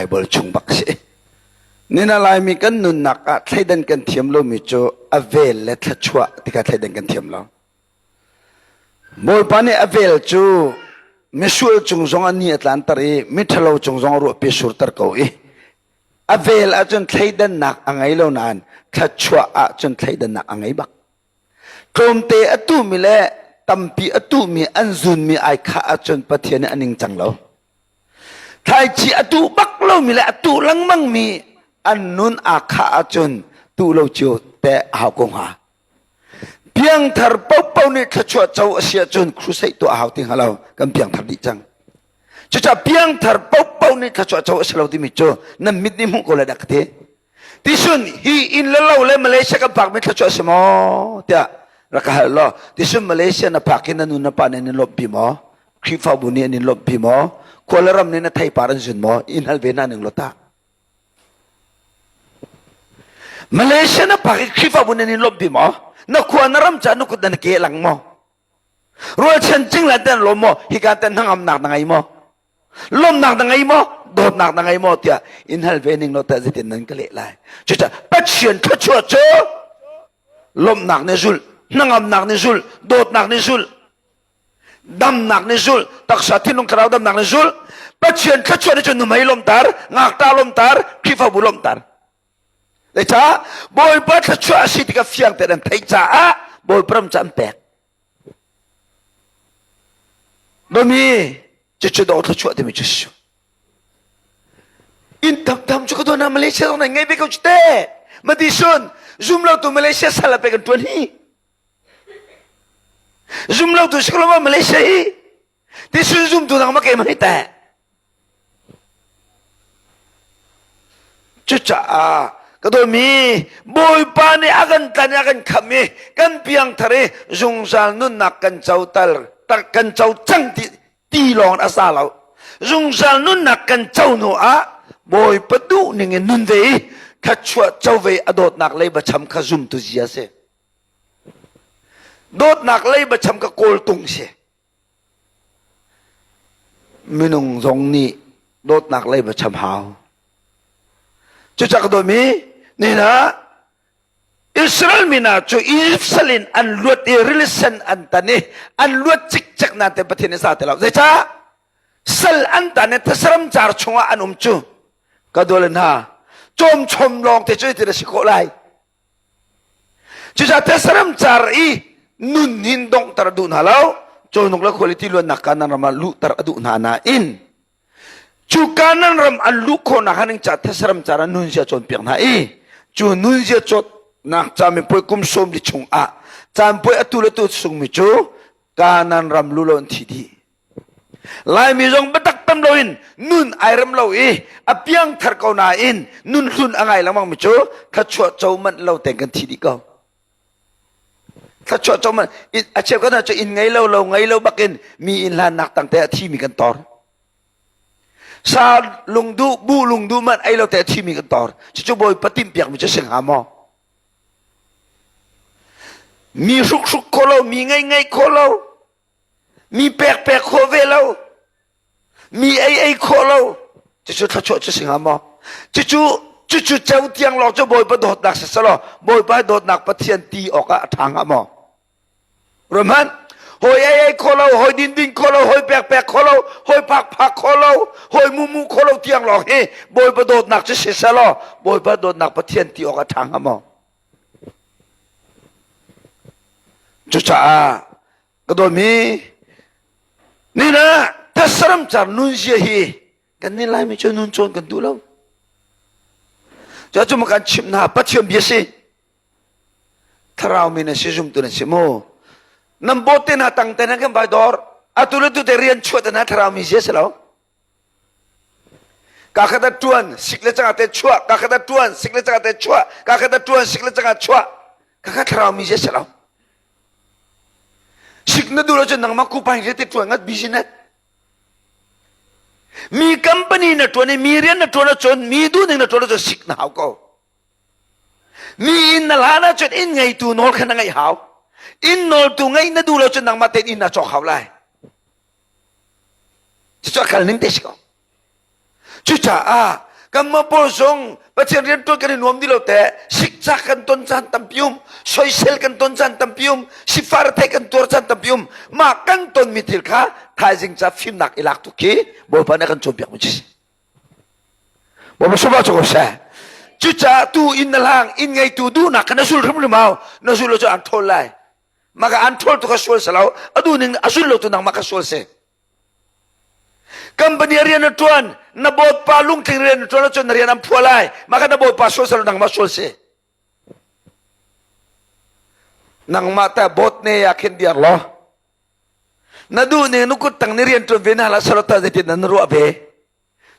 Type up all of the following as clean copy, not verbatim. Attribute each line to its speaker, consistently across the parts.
Speaker 1: Bible chung bak si. Nina Laimi kan nunnak ah thleidan kan thiam lomi cu a vel le thluachuah tikha thleidan kan thiam lo. Bawipa nih a vel cu misual cung zong a ni a tlanter i miṭhalo cung zong a ruahpi surter ko i a vel ahcun thleidannak a ngei lo nain thluachuah ahcun thleidannak a ngei bak. Tlawmte a tuhmi le tampi a tuhmi an zunmi ai khah ahcun Pathian nih a ningcang lo. Thlaici a tuh bak lomi le a tuh lengmangmi an nun aa khah ahcun tuh lo cio te a hau ko hnga. Piangthar paohpaoh nih thluachuah co a si ahcun crusade tuah a hau ti hnga lo. Kan piangthar dih cang. Cucaah piangthar paohpaoh nih thluachuah co a si lo timi cu nan mit nih hmuh ko le dah ka ti. Tisun hi inn le lo le Malaysia kan phakmi thluachuah a si maw tiah rak ka hal law tisun Malaysia na phak in na nu na pa nih an in lawmhpi maw? Khrihfabu nih an in lawmhpi maw? Khua le ram nih na theipar an zun maw? In hal ve hna ning law tah. Malaysia na phak i Khrihfabu nih an in lawmhpi maw? Na khua na ram ca na kut na ke lang maw? Rualchan cingla te an lawm maw? Hika te hnangamnak na ngei maw? Lawmnak na ngei maw? Dawtnak na ngei maw? tiah in hal ve ning law tah zeitin nan ka leh lai. Cucaah Pathian thluachuah cu lawmhnak nih zulh, hnangamnak nih zulh, dawtnak nih zulh, damnak nih zulh, taksa thinlung thlarau damnak nih zulh. Pathian thluachuah nih cun nuhmei lawmhter, ngakṭah lawmhter, Khrihfabu lawmhter. Zeicah Bawipa thluachuah a si tikah fiang tein an theih caah Bawipa ram cu an pek. Mami, cucu dawh thluachuah timi cu si. Inn tamtam cu ka tuan ah Malaysia zong nan ngei ve ko cu te. Mati sun, zum lo tu Malaysia sal pe kan tuan hi. Zum lo tu si ko lo Malaysia hi. Ti sun zum tu nang ma ke ma hi te. Cucaah ka dawmi Bawipa nih a kan tlan i a kan khamh i kan piangthar i zungzal nunnak kan co tal kan co cang ti ti lawng a sa lo. Zungzal nunnak kan co hnu ah Bawipa duh ning in nun ve i thluachuah co ve a dawtnak leiba cham kha zumtu zia si. Dawtnak leiba cham kha kawltung si. Minung zong nih dawtnak lei va cham hau. Cucak dawmi nihin ah Israel mi hna cu Egypt sal in an luat i rili sen an tan i an luat cikcek nain te Pathian nih sa ti lo. Zeicah? Sal an tan i thasaram car chungah an um cu. Ka dawle hna, cawmchom lawng te cu hitin a si khawh lai. Cucaah Thesaram car i nun hin donghter a duh hna lo. Cawhnuk le khualiti luannak Kanaan ram ah luhter a duh hna nain cu Kanaan ram an luh khawhnak hnga ding caah Thesaram car ah nunzia cawnpiak hna i cu nunzia cawnnak camipuai kum sawm li chung ah caanpuai atu le tu sungmi cu Kanaan ram lu lo an thi dih. Laimi zong biatak tam loin nun ai rem lo i a piangthar ko nain nun hlun a ngai lengmang mi cu thluachuah co manh lo tein kan thi dih ko. Thluachuah co manh a cheu kan cu inn ngei lo lo ngei lo bakin mi inn hlannak tang te a thi mi kan tor. Sa lungduh bu lungduh man ei lo te a thi mi kan tor. Cucu Bawipa timhpiak mi cu si hnga maw? Mi hruk hruk kho lo, mi ngei ngei kho lo, mi pek pek khawh ve lo mi ei ei khawh lo cucu thluachuah cu si hnga maw cucu cucu ceu tiang lawng cu bawipa dawtnak si selaw bawipa dawtnak pathian ti awk ah a ṭha hnga maw ruahmanh hawi ei ei kho lo hawi din ding kho lo hawi pek pek kho lo hawi phak phak kho lo hawi mu mu kho lo tiang lawng hi bawipa dawtnak cu si selaw bawipa dawtnak pathian ti awk a ṭha hnga maw cucaah Ka dawmi nina thasaram car nunzia hi kan nih Laimi cu nun cawn kan duh lo. Cu cu kan chimh hna Pathian bia si. Thlarau mi na si zumtu na si mu. Nan bawt te hna tang te hna kan vai dor. Atu le tu te rian chuah te hna thlarau mi zia si lo. Ka khat a tuan sik le canga te chuah ka khat a tuan sik le canga te chuah ka khat a tuan sik le canga chuah ka khat thlarau mi zia si lo. Sik na duh lo cun nangmah kupai te ṭuan ngat business. Mi company na ṭuan i mi rian na ṭuan ahcun mi duhning na ṭuan ahcun sik na hau ko. Mi inn na hlan ahcun inn ngeitu nawl kha na ngeih hau. Inn nawltu ngeih na duh lo cun nangmah tein inn na cawk hau lai. Cucu a kal ning te si ko. Cucaah Kanmah pawl zong Pathian rian ṭuan kan i nuam ti lo te sikcak kan ton caan tampi um, soisel kan ton caan tampi um, sifar thei kan tuar caan tampi um. Mah kan tonmi thil kha thaizing ca fimnak i lak tu khi Bawipa nih a kan cawnpiak mi si. Bawipa sunglawi cu ko seh. Cucaah tu inn na hlang, inn ngeitu duhnak kha na zul hrimhrim hau. Na zul lo cu an ṭhawl lai. Mah ka an ṭhawl tu kha sual si lo. A duh ning a zul lo tu nangmah kha sual si. Company rian na ṭuan, na bawipa lungtling rian na ṭuan ahcun na rian an phuah lai. Mah kha na bawipa sual si lo, nangmah sual si. Nangmah ta bot ne ya khin diar law. Na duh ning nu kut tang ni rian ṭuan ve na la salota zeitin na ruah ve.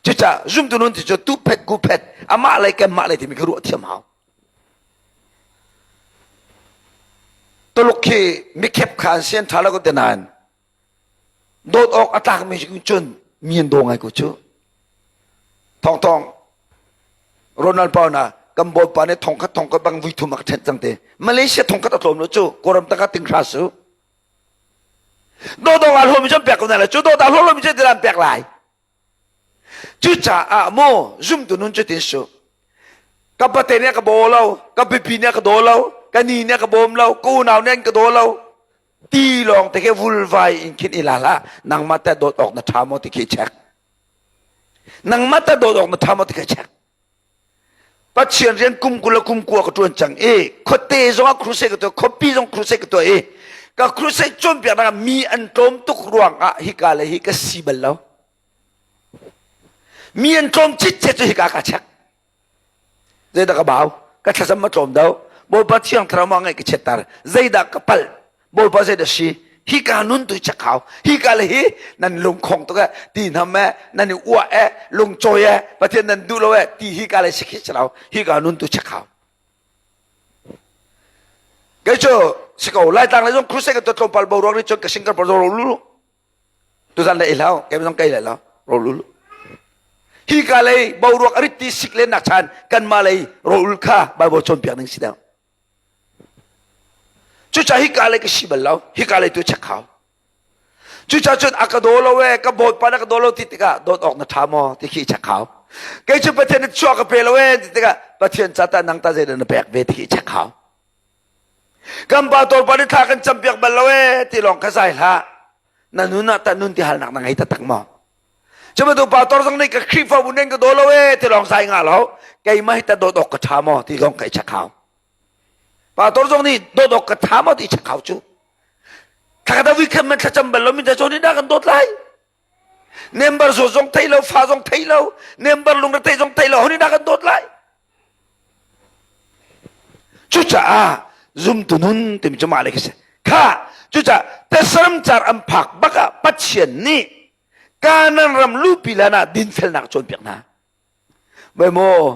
Speaker 1: Cucaah zumtu nun ti cu tu phet ku phet amah lei kan mah lei timi kha ruah thiam hau. Tuluk khi mikhep kha an sian ṭha lo ko te nain dawt awk a tlakmi cun mi an daw ngai ko cu. Thawngthawng Ronald Paul na kan bawipa nih thongkhat thongkhat bang vui thum a ka ṭhenh cang te. Malaysia thongkhat a tlawm lo cu Kawlram tangka tinghra su. Dawt awk aa hlawmi cu an pek ko hna lai cu dawt aa hlawm lomi cu an pek lai. Cucaah maw zumtu nun cu tin su. Ka pate nih a ka baw lo, ka bipi nih a ka daw lo, ka ni nih a ka bawm lo, ka unau nih an ka daw lo. Ti lawng te khi vulvai in khin i la hlah. Nangmah teh dawt awk na ṭha maw ti khi check. Nangmah teh dawt awk na ṭha maw ti khi check. Pathian rian kum 20 le kum 9 ka ṭuan cang i khuate zong ah crusade ka tuah, khuapi zong crusade ka tuah i ka crusade cawnpiaknak ah mi an tlawm tuk ruang ah hika le hi ka si bal lo. Mi an tlawm citcet cu hika ka check. Zeidah ka bau? Ka thlacam a tlawm deuh. Bawipa Thiang Thlarau mah ngaih ka chiatter. Zeidah ka palh? Bawipa zeidah si? Hika nun tu check hau. Hika le hi nan lungkhong tuk eh, ti hnam eh, nan i uah eh, lungcawi eh, Pathian nan duh lo eh, ti hika le si khi si lo. Hika nun tu check hau. Kei cu si ko Laitlang le zong crusade ka tuah tlawmpal boruak nih cun ka sing ka ro lu tuzan le i hlau kei zong kei le lo ro ul hi ka lei boruak a rit ti sik len nak chan kanmah lei ro ul kha Bible cawnpiak ning si deuh cucaah hi ka lei ka si bal lo hi ka lei tu check hau cucaah cun a ka daw lo e ka bawipa na ka daw lo ti tikah dawt awk na ṭha maw ti khi check hau kei cu Pathian nih chuah ka pe lo e ti tikah Pathian ca ta nang ta zeidah na pek ve ti khi check hau Kan pa tawlpa nih thla kan campiak bal lo ee ti lawng kha zai hlah. Na nun ah tah nun ti halnak na ngei taktak maw? Cu bantuk pa tor zong nih ka Khrihfabu nen ka daw lo ee ti lawng zai nga lo. Keimah hi ta dawt awk ka ṭha maw ti lawng ka i check hau. Pa tor zong nih dawt awk ka ṭha maw ti i check hau cu. Thla ka weekend man thlacam bal lo mi ta nih dah kan dawt lai. Member zo zong thei lo, fa zong thei lo, member lungre thei zong thei lo, honi dah kan dawt lai. Cucaah zumtu nun timi cu mah le khi si. Kha cucaah tesaram car an phak bak ah Pathian nih Kanaan ram lupi lan ah dinfelnak cawnpiak hna. Voi maw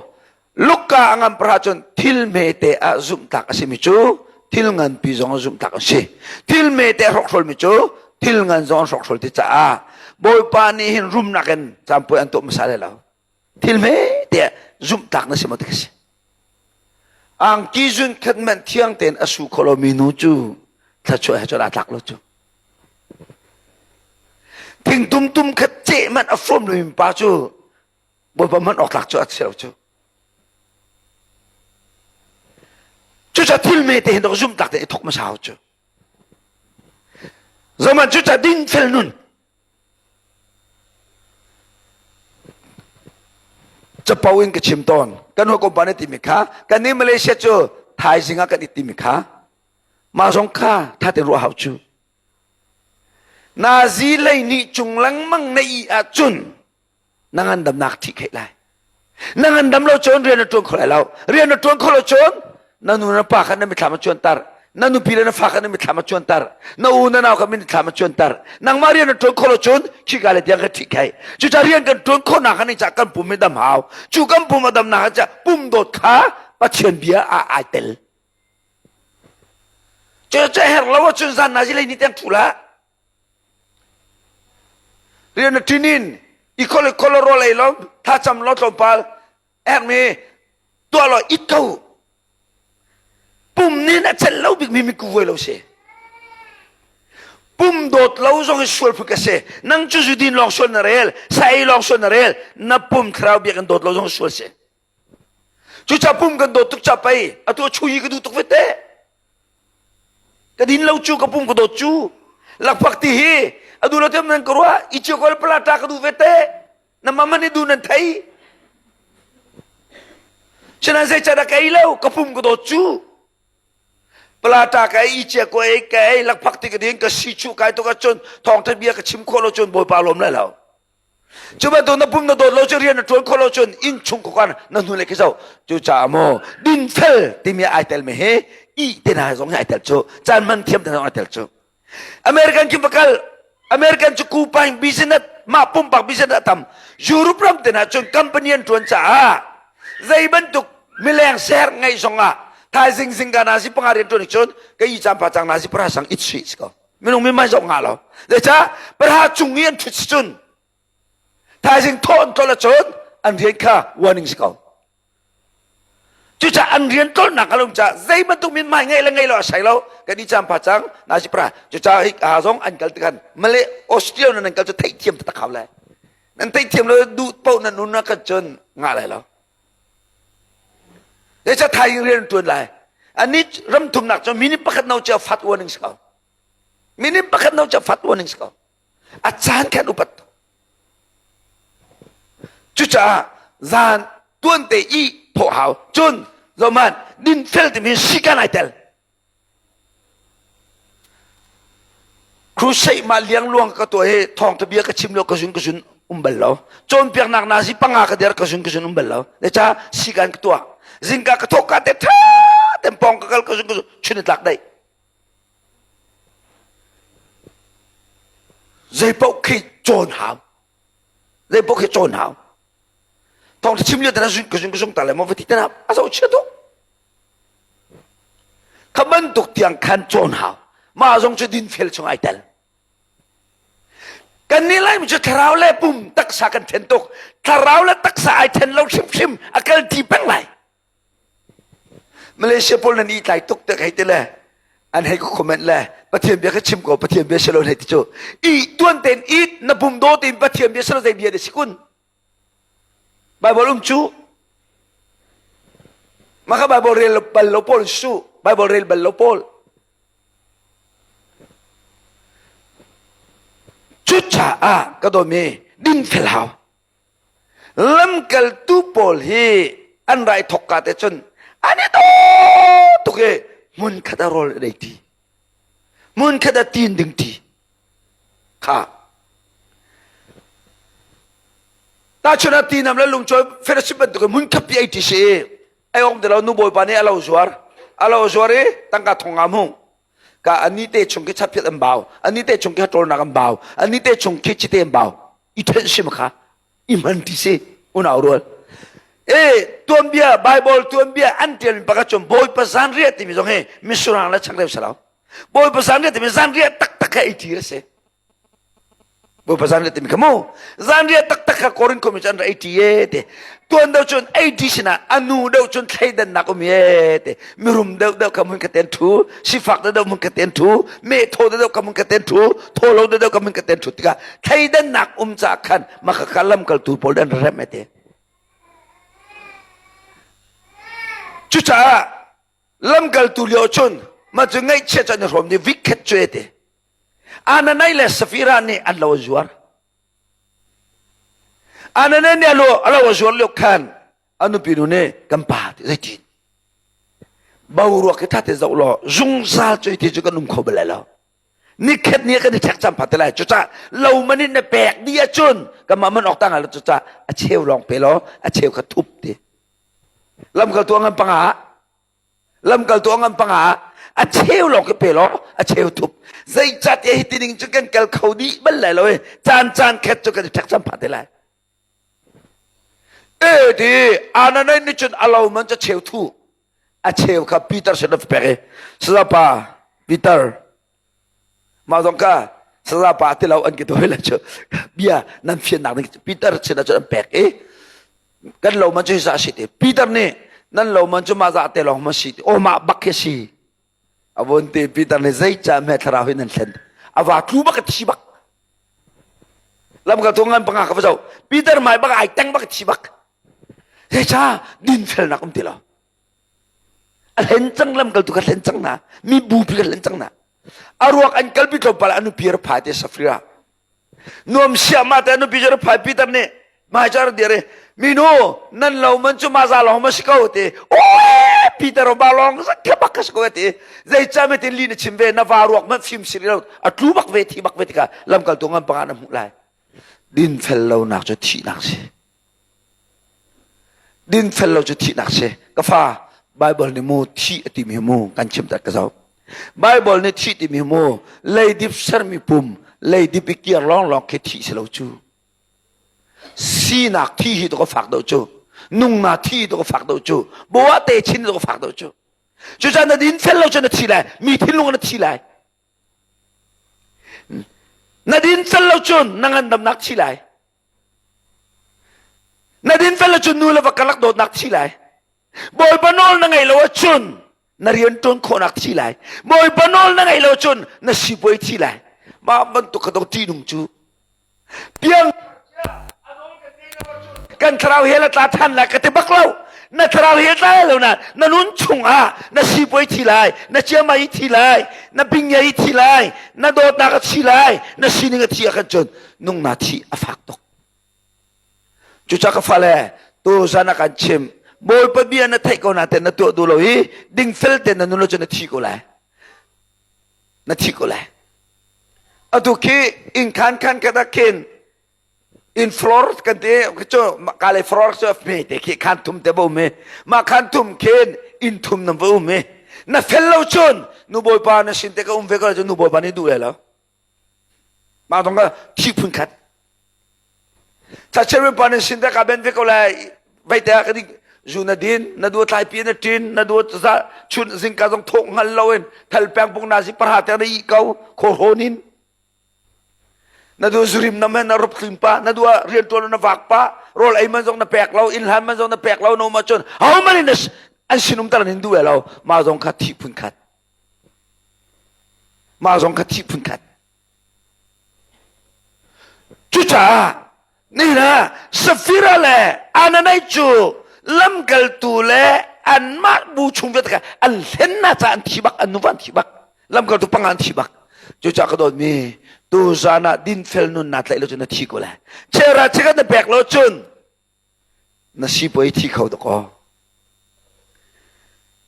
Speaker 1: Luka a ngan para cun thil hmete ah zumhtlak a simi cu thil nganpi zong ah zumhtlak an si. Thil hmete a hrokhrawl cu thil ngan zong an hrokhrawl ti caah Bawipa nih hin rumnak in caanpuai an tuah hmasa lai lo. Thil hmete ah zumhtlak na si maw ti ka si. Angki zun khat man thiang tein a su kho lomi nu cu thluachuah he cun aa tlak lo cu. Thingtum tum khat ceh man a fawm lomi pa cu Bawipa hman awk tlak cu a si lo cu. Cucaah thil me te hin dok zumhtlak te i thok hmasa hau cu. Zoman cucaah dinfel nun capo in ka chim tawn. Kan hawikom pa nih timi kha kan nih Malaysia cu thaizing ah kan i timi kha mah zong kha tha tein ruah hau cu. Nazi lei nih cung lengmang na i ahcun na ngandamnak thih kheih lai na ngandam lo cun rian na ṭuan kho lai lo rian na ṭuan kho lo cun na nu na pa kha na mithlam a cuanter na nupi le na fa kha na mithlam a cuanter na u na nau kha mithlam a cuanter nangmah rian na ṭuan kho lo cun khika le tiang ka thih kheih cucaah rian kan ṭuan khawh nak kha cah kan pum i dam hau cu kan pum a dam nak cah pum dawt kha Pathian bia ah ai tel cu cu herh lo ahcun zan na zilei ni tiang ṭhu la Rian na ṭin in i khol khol rawl ei lo thlacam lo tlawmpal herhmi tuah law it ko. Pum nih a celh lo bikmi miku vuai lo si. Pum dawt lo zong hi sual phun ka si. Nang cu zudin lawng sual na rel, sa ei lawng sual na rel, na pum thlarau biakinn dawt lo zong sual si. Cucaah pum kan dawt tuk ca pei, atu a chui ka duh tuk ve te. Ka din lo cu ka pum ka dawt cu. Lakphak ti hi a duh lo te nan ka ruah, i cio ko palata ka duh ve te. Na mama nih duh nan thei. Sinain zeicadah ka ei lo, ka pum ka dawt cu. Palata ka ei, i cia ko ei, ka ei, lakphak ti ka din, ka si chu kai tuk ahcun thawngtha bia ka chim khawh lo cun Bawipa lawm lai lo. Cu bantuk na pum na dawt lo cu rian na ṭuan khawh lo cun inn chung khuakhan na hnu le khi zo. Cucaah maw dinfel timi ai tel mi hi ih te hna zong hi ai tel cu caan hman thiam te zong ai tel cu. American khi va kal American cu kupaing business mah pumpak business a tam. Europe ram te hna cun company an ṭuan caah zei bantuk mileng ser ngeih zong ah thaizing zingka nazi panga rian ṭuan cun ka i caan pa cang nazi para sang it sui si ko. Minung mi mai zong nga lo. Zeicah para cung i an ṭhut si cun thaizing thawh an tlol ahcun an rian kha warning si ko. Cucaah an rian tlolnak a lung caah zei bantuk mithmai ngeih le ngeih lo a sai lo kan i cam pha cang na si pra cucaah hi aa zong an kal tikhan Malay Australia nan kal cu theihthiam taktak hau lai nan theihthiam lo duh paoh nan nun ah kan cun ngah lai lo zeicah thai in rian tuan lai ani ram thumnak cu minute pakhat no cia fat warning si ko minute pakhat no cia fat warning si ko A caan khan upat. Cucaah zan tuante i thawh hau. Cun zohman dinfel timi sikan ai tel. Crusade ma liangluang ka tuah hi thawngtha bia ka chim lo ka zun ka zun um bal lo. Cawnpiaknak nazi panga ka der ka zun ka zun um bal lo. Zeicah sikan ka tuah. Zingka ka thawk ka te tha ten pong ka kal ka zun ka zun chun tlak dai. Zeipaoh khi cawn hau. Zeipaoh khi cawn hau. Thawng chim lio tana zung ka zung ka zung ta le maw va ti tana a zo chia tuk. Kha bantuk tiang khan cawn hau. Mah zong cu dinfel chung ai tel. Kan nih Laimi cu thlarau le pum taksa kan then tuk. Thlarau le taksa ai then lo hrimhrim a kal ti peng lai. Malaysia pawl nan i tlai tuk te hei ti le an hei ka comment le Pathian bia ka chim ko Pathian bia si lo hei ti cu i tuan ten it na pum do tin Pathian bia si lo zei bia de si kun Bible um cu maka Bible rel bal lo pawl su Bible rel bal lo pawl cucaah ka dawmi dinfel hau Lamkaltu pawl hi an rai thawkka te cun an i daw tuk i hmunkhat ah rawl an ei ṭi. Hmunkhat ah ti an ding ṭi. Kha. Tahchun ah tinam le lungcawi fellowship bantuk in hmunkhat pi ei ṭi si i ei awk ti lo nu bawipa nih a lo zuar. A lo zuar i tangka thong nga hmu. Ka ani te chung khi chaphiat an bau. Ani te chung khi ṭawlnak an bau. Ani te chung khi cite an bau. I ṭhen sim kha i hman ti si unau rual e tuanbia bible tuanbia an tial mi pakhat cun bawipa zanriah timi zong hi misurang le changreu si lo bawipa zanriah timi zanriah taktak kha ei ṭi a si bawipa zanriah timi kha mu zanriah taktak kha korin khuami cu an ra ei ṭi e ti tuan deuh cun ei ṭi sinah a nu deuh cun thleidannak um e ti mirum deuh deuh kha hmun khat te an ṭhu sifak deuh deuh hmun khat te an ṭhu meh thaw deuh deuh kha hmun khat te an ṭhu thaw lo deuh deuh kha hmun khat te an ṭhu tikah thleidannak um caah khan mah lamkaltu pawl an rem ete cucaah lamkaltu lio cun mah cu ngaihchia cu an i hrawm ni vikhet cu ete Ananai le Safira nih an lo a zuar Ananai nih a lo a lo a zuar lio khan a nupi nu nih kan pa ti zeitin boruak hi ṭha te zoh law zungzal cu ti cu kan um kho bal lai lo nikhat ni kan i ṭhek cam phat te lai cucah lo man in na pek dih ahcun kanmah man awk ta ngai lo cucah a cheu lawng pe law a cheu kha thup ti lamkaltu a ngan panga lamkaltu a ngan panga a cheu lawng khi pe law a cheu thup zeicahtiah hi tining cu kan kal kho dih bal lai lo i caan caan khat cu kan i ṭhek cam phat te lai E ti Ananai nih cun a lo man cu cheu thu a cheu kha Peter sin a pek i sazapa Peter mah zong kha sazapa ti lo an ki tuai le cu bia nan fiannak ding Peter sin ah cun an pek i kan lo man cu hi za si ti Peter nih nan lo man cu mah za te lawng ma si ti aw mah bak khi si A vun ti Peter nih zeicah hme thlarau hi nan thlen? A va tlu bak a thi bak. Lamkaltu ngan panga ka va zoh. Peter mai bak ai teng bak a thi bak. Zeicah dinfelnak um ti lo. A hlen cang lamkaltu ka hlen cang na. Mi bupi ka hlen cang na. A ruak an kalpi tlawmpal ah a nupi a phai te Safira. Nuam siahmah te a nupi cu a phai Peter nih hmaicar dir i minu nan lo man cu ma za lawng ma si ko ti. Oe Peter ba lawng zakhe bak ka si ko ti. Zeicah me tin li na chim ve na va ruak man fim si lo a tlu bak ve thi bak ve tikah lamkaltu ngan panga na hmuh lai. Dinfel lonak cu thihnak si. Dinfel lo cu thihnak si. Ka fa, Bible nih mu thih a timi mu kan chim tat ka zoh. Bible nih thih timi mu leidip sermi pum leidip i kiar lawnglawng khi thih si lo cu. Sinak thi hi to ka fak deuh cu. Nungna thi to ka fak deuh cu. Bawa te chin to ka fak deuh cu. Cucaah na dinfel lo cu na thi lai. Mi thinlung na thi lai. Na dinfel lo cun na ngandamnak thi lai. Na dinfel ahcun nu le va karlak dawtnak thi lai. Bawipa nawl na ngeih lo ahcun na rian ṭuan khawhnak thi lai. Bawipa nawl na ngeih lo ahcun na sipuai thi lai. Mah bantuk kha dong ṭihnung cu. Piang kan thlarau hell a tla than lai ka ti bak lo. Na thlarau hell tla lo na na nun chungah na sipuai thi lai, na ciamai thi lai, na bingyai thi lai, na dawtnak a thi lai, na sining a thi ah khan cun nung na thih a fak tuk. Cucaah ka fale, tu zan ah kan chim, Bawipa bia na theih ko nain na tuah duh lo i dingfel tein na nun lo cun na thi ko lai. Na thi ko lai. Atu khi inn khan khan khat ah khin in floor kan ti cu ka le floor cu hme te khi khan thum te bo me ma khan thum khin inn thum nam va um i na fel lo cun nu bawipa na sin te ka um ve ko cun nu bawipa nih duh lai lo Mah dong ka thi phun khat. Thachere pa nan sin te ka ben ve ko lai vai te ka ding zu na din na du tlai pi na tin na du za chun zingka zong thok ngal lo in thal peng pung na si parha te na i ko kho hon in na du zurim na men na rup tlim pa na du rian tuan na vak pa rol ei man zong na pek lo in hlan man zong na pek lo no ma chun how many na an sinum tar nin du lo ma zong kha thi phun khat Mah zong kha thih phunkhat. Cucaah nihin ah Safira le Ananai cu lamkaltu le anmah bu chung vialte kha an hlen hna caah an thi bak, an nuva an thi bak, lamkaltu panga an thi bak. Cucaah ka dawtmi, tu zan ah dinfel nun naa tlaih lo cun na thi ko lai. Chera chikat na pek lo cun na sipuai thi kho tuk aw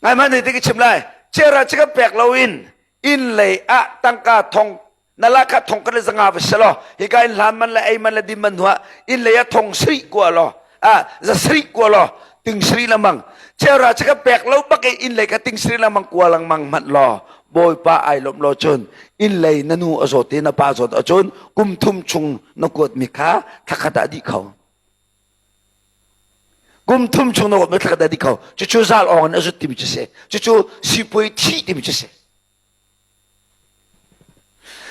Speaker 1: ngai hmanh te ka chim lai chera chi kan pek lo in inn lei ah tangka thong na laka thong kan le zanga va selo hika in hlan man le ei man le dim man hnuah inn lei ah thong sri kua lo a za sri kua lo ting sri lamang chera chi kan pek lo bak inn lei ka ting sri lamang kua langmang hmanh lo bawipa ai lom lo cun inn lei na nu a zawt te na pa zawt ahcun kum thum chung na kuat mi kha thlakhat ah dih kho Kum thum chung na wap thla di kho. Cucu zal ong in a zut timi cu si. Cucu sipui thi timi cu si.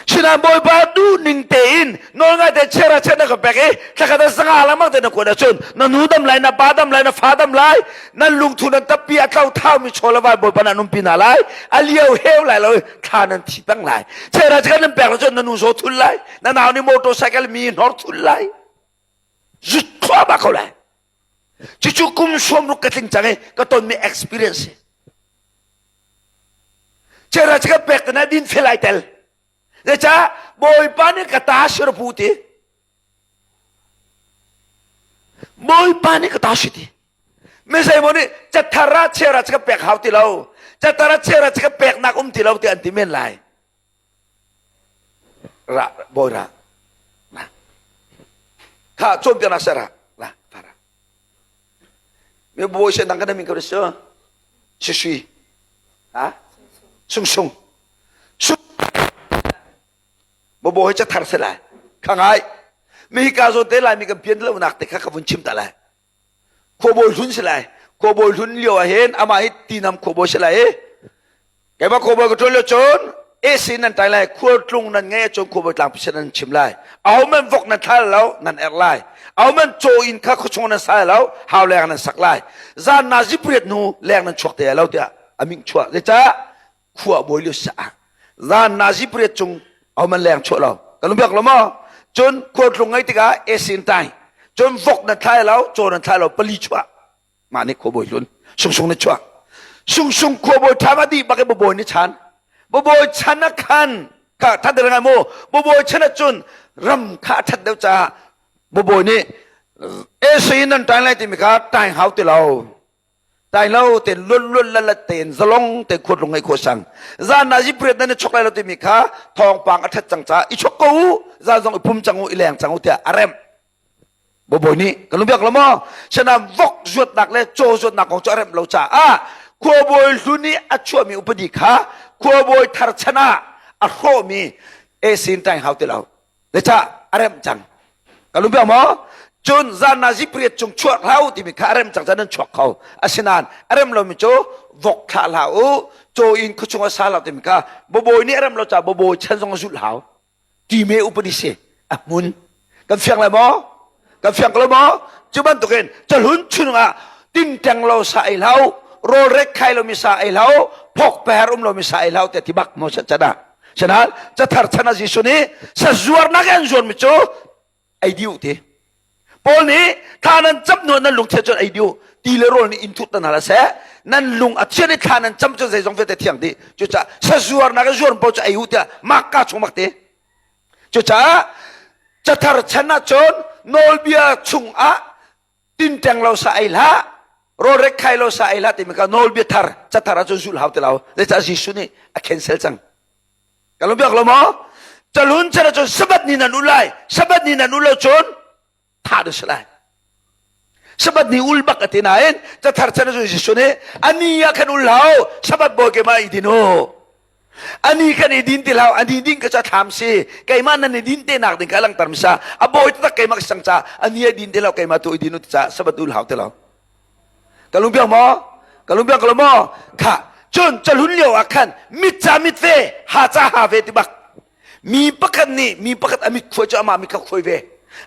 Speaker 1: Sinain Bawipa duh ning tein nawl ngai te chera chet na ka pek i thlakhat ah zanga lengmang te na kuat ahcun na nu dam lai na pa dam lai na fa dam lai nan lungthu nan tappi a tlo thau mi chaw le vai Bawipa nan umpi hna lai a lio heu lai lo thla nan thi peng lai chera chet nan pek ahcun na nu zaw thul lai na nau nih motorcycle mi hnor thul lai zut thluahmah ko lai cucu kum sawmruk ka tling cang i ka tonmi experience chera ka pek te na din fel ai tel zeicah bawipa nih ka ta sirapu ti bawipa nih ka ta si ti mi zeimaw nih cathar ah chera ka pek hau ti lo cathar ah chera ka pek nak um ti lo ti an ti men lai Ra bawi ra. Na. Kha cawnpiaknak seh ra. La fara. Mi bawi se nang kan min ko so. Sisui. Ha? Sung sung. Sung. Bo hi cathar se lai. Kha ngai. Mi hi ka zawn te lai mi kan pian lo nak te kha ka vun chim ta lai. Khuabawi hlun si lai. Khuabawi hlun lio ah hin amah hi tinam khuabawi si lai i keimah khuabawi ka ṭuan lio cun AC nan tai lai khualtlung nan ngeih ahcun khuabawi tlangpi sin nan chim lai. Ahohmanh vok nan thla lo nan erh lai. Ahohmanh caw inn kha khuachung nan sai lo hau leng nan sak lai. Zan na zipriat hnu leng nan chuak te lo tiah a ming chuah. Zeicah khua bawi lio saah zan na zipriat cung. Ahoman leng chuah lo. Kan lung biak lo maw? Cun khualtlung ngei tikah esin tai. Cun vok nan thlai lo, caw nan thlai lo, pali chuah. Mah nih khuabawi hlun. Sungsung nih chuah. Sungsung khuabawi ṭha ma dih bak i babawi nih chan. Babawi chan ah khan kha that ngai mu. Babawi chan ah cun ram kha a ṭhat deuh caah babawi nih esin nan ṭai lai timi kha ṭai hau ti lo. Tai lo ten luan luan la la ten zalong te khuat lung ngai kho sang zan na jipriat nan i chok lai lo timi kha thawngpang a that cang ca i chok ko u zan zong i phum cang u i leng cang u tiah a rem boboy nih kan biak lo maw sanam vok zuatnak le caw zuatnak kong cu a rem lo caah khuabawi hlun i a chuahmi upadi kha khuabawi thar chan ah a hrawhmi esin tai hau ti lo Zeicah a remh cang? Ka lung biak maw? Cun zan na zipriat cung chuak hlah u timi kha a rem cang cun nan chuak kho. Asinain a rem lomi cu vok thlah hlah u, caw in khuachung ah sa hlah timi kha babawi nih a rem lo caah babawi chan zong a zulh hau. Time upadi si a hmun. Kan fiang lai maw? Kan fiang ko lo maw? Cu bantukin cahlun chungah tinteng lo sa ei hlah u, rawl rek khai lomi sa ei hlah u, phok peher um lomi sa ei hlah u tiah ti bak maw chan ah. Sinain cathar chan ah Jesuh nih sazuarnak an zuarmi cu ei dih u ti. Paul nih thla nan cam hnu nan lung thian cun ei dih u. Ti le rawl nih inn thut nan hal a seh. Nan lung a thian i thla nan cam cun zeizong vialte thiang dih. Cucaah sazuarnak an zuar paoh cu ei u tiah mak ka chung bak ti. Cucaah cathar chan ah cun nawlbia chungah tinteng lo sa ei hlah rawlrek khai lo sa ei hlah timi kha nawlbia thar cathar ah cun zulh hau ti lo zeicah Jesuh nih a cancel cang kan lo biak lo maw calun chan ah cun sabbath ni nan ul lai sabbath ni nan ul lo cun thah na si lai sabbath ni ul bak a ti nain cathar chan ah cun Jesuh nih ani ah khan ul hau sabbath bawi keimah i din u Ani kan i din ti hlah ani ding ka ca thlam si keimah nan i din te nak ding ka langter mi sa a bawi taktak keimah ka sang ca ani ai din ti lo keimah tu i din u ti ca sabat ul hau ti lo ka lung biak maw ka lung biak lo maw kha cun calhun lio ah khan mit ca mit ve ha ca ha ve ti bak mi pakhat nih mi pakhat a mit khuai cu amah mit kha khuai ve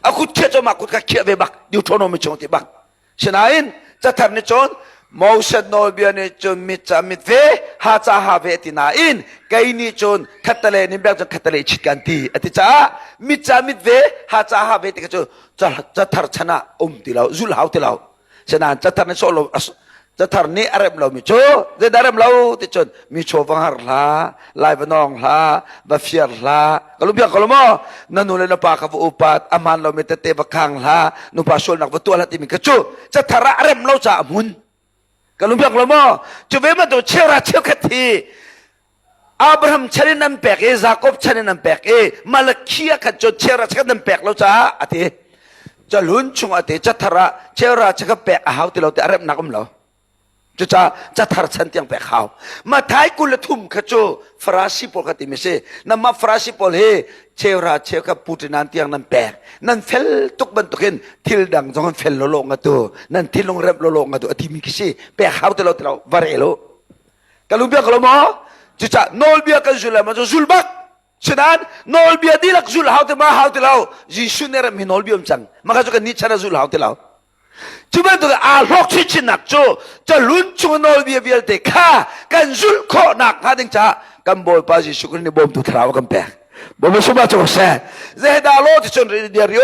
Speaker 1: a kut khiah cu amah kut kha khiah ve bak Deuteronomy chung ti bak Sinain cathar nih cun Moses nawlbia nih cun mit ca mit ve, ha ca ha ve ti nain kei nih cun khattale nih bek cun khattale chit kan ti a ti caah mit ca mit ve, ha ca ha ve ti kha cu cathar chan ah um ti lo, zul hau ti lo. Sinain cathar nih sawh lo cathar nih a rem lomi cu zeidah rem lo ti cun mi chaw va har hlah lai va nawng hlah va fiar hlah ka lu biak ko lo maw na nu le na pa kha va upat a hmaan lomi tete va khang hlah nupa sualnak va tuah hlah timi kha cu cathar ah a rem lo caah a hmun ka lu biak lo maw cu ve bantuk cheura cheukhat hi Abraham chan in an pek i Jacob chan in an pek i Malakhi ah khan cun cheura cheukhat nan pek lo caah a ti cahlun chung a ti cathar ah cheura cheukhat pek a hau ti lo ti a remnak um lo Cucaah cathar chan tiang pek hau. Mathai 23 kha cu Farasi pawl kha timi si. Namah Farasi pawl hi cheura cheu kha putinan tiang nan pek. Nan fel tuk bantukin thil dang zong an fel lolo nga tu. Nan thinlung remh lolo nga tu a timi khi si. Pek hau ti lo ti lo va rel u. Ka lu biak lo maw? Cucaah nawlbia kan zul ma cu zul bak. Sinain nawlbia dihlak zul hau ti ma hau ti lo. Jesuh nih rem hi nawlbia um cang. Maka cu kan nih chan ah zul hau ti lo. Cu bantuk aa hlawk chinchinnak cu cahlun chung nawlbia vialte kha kan zulh khawh nakhnga ding caah kan Bawipa Jesuh Khrih nih bawmtu thlarau a kan pek. Bawipa sumah cu seh. Zedah law ti cun ri dia rio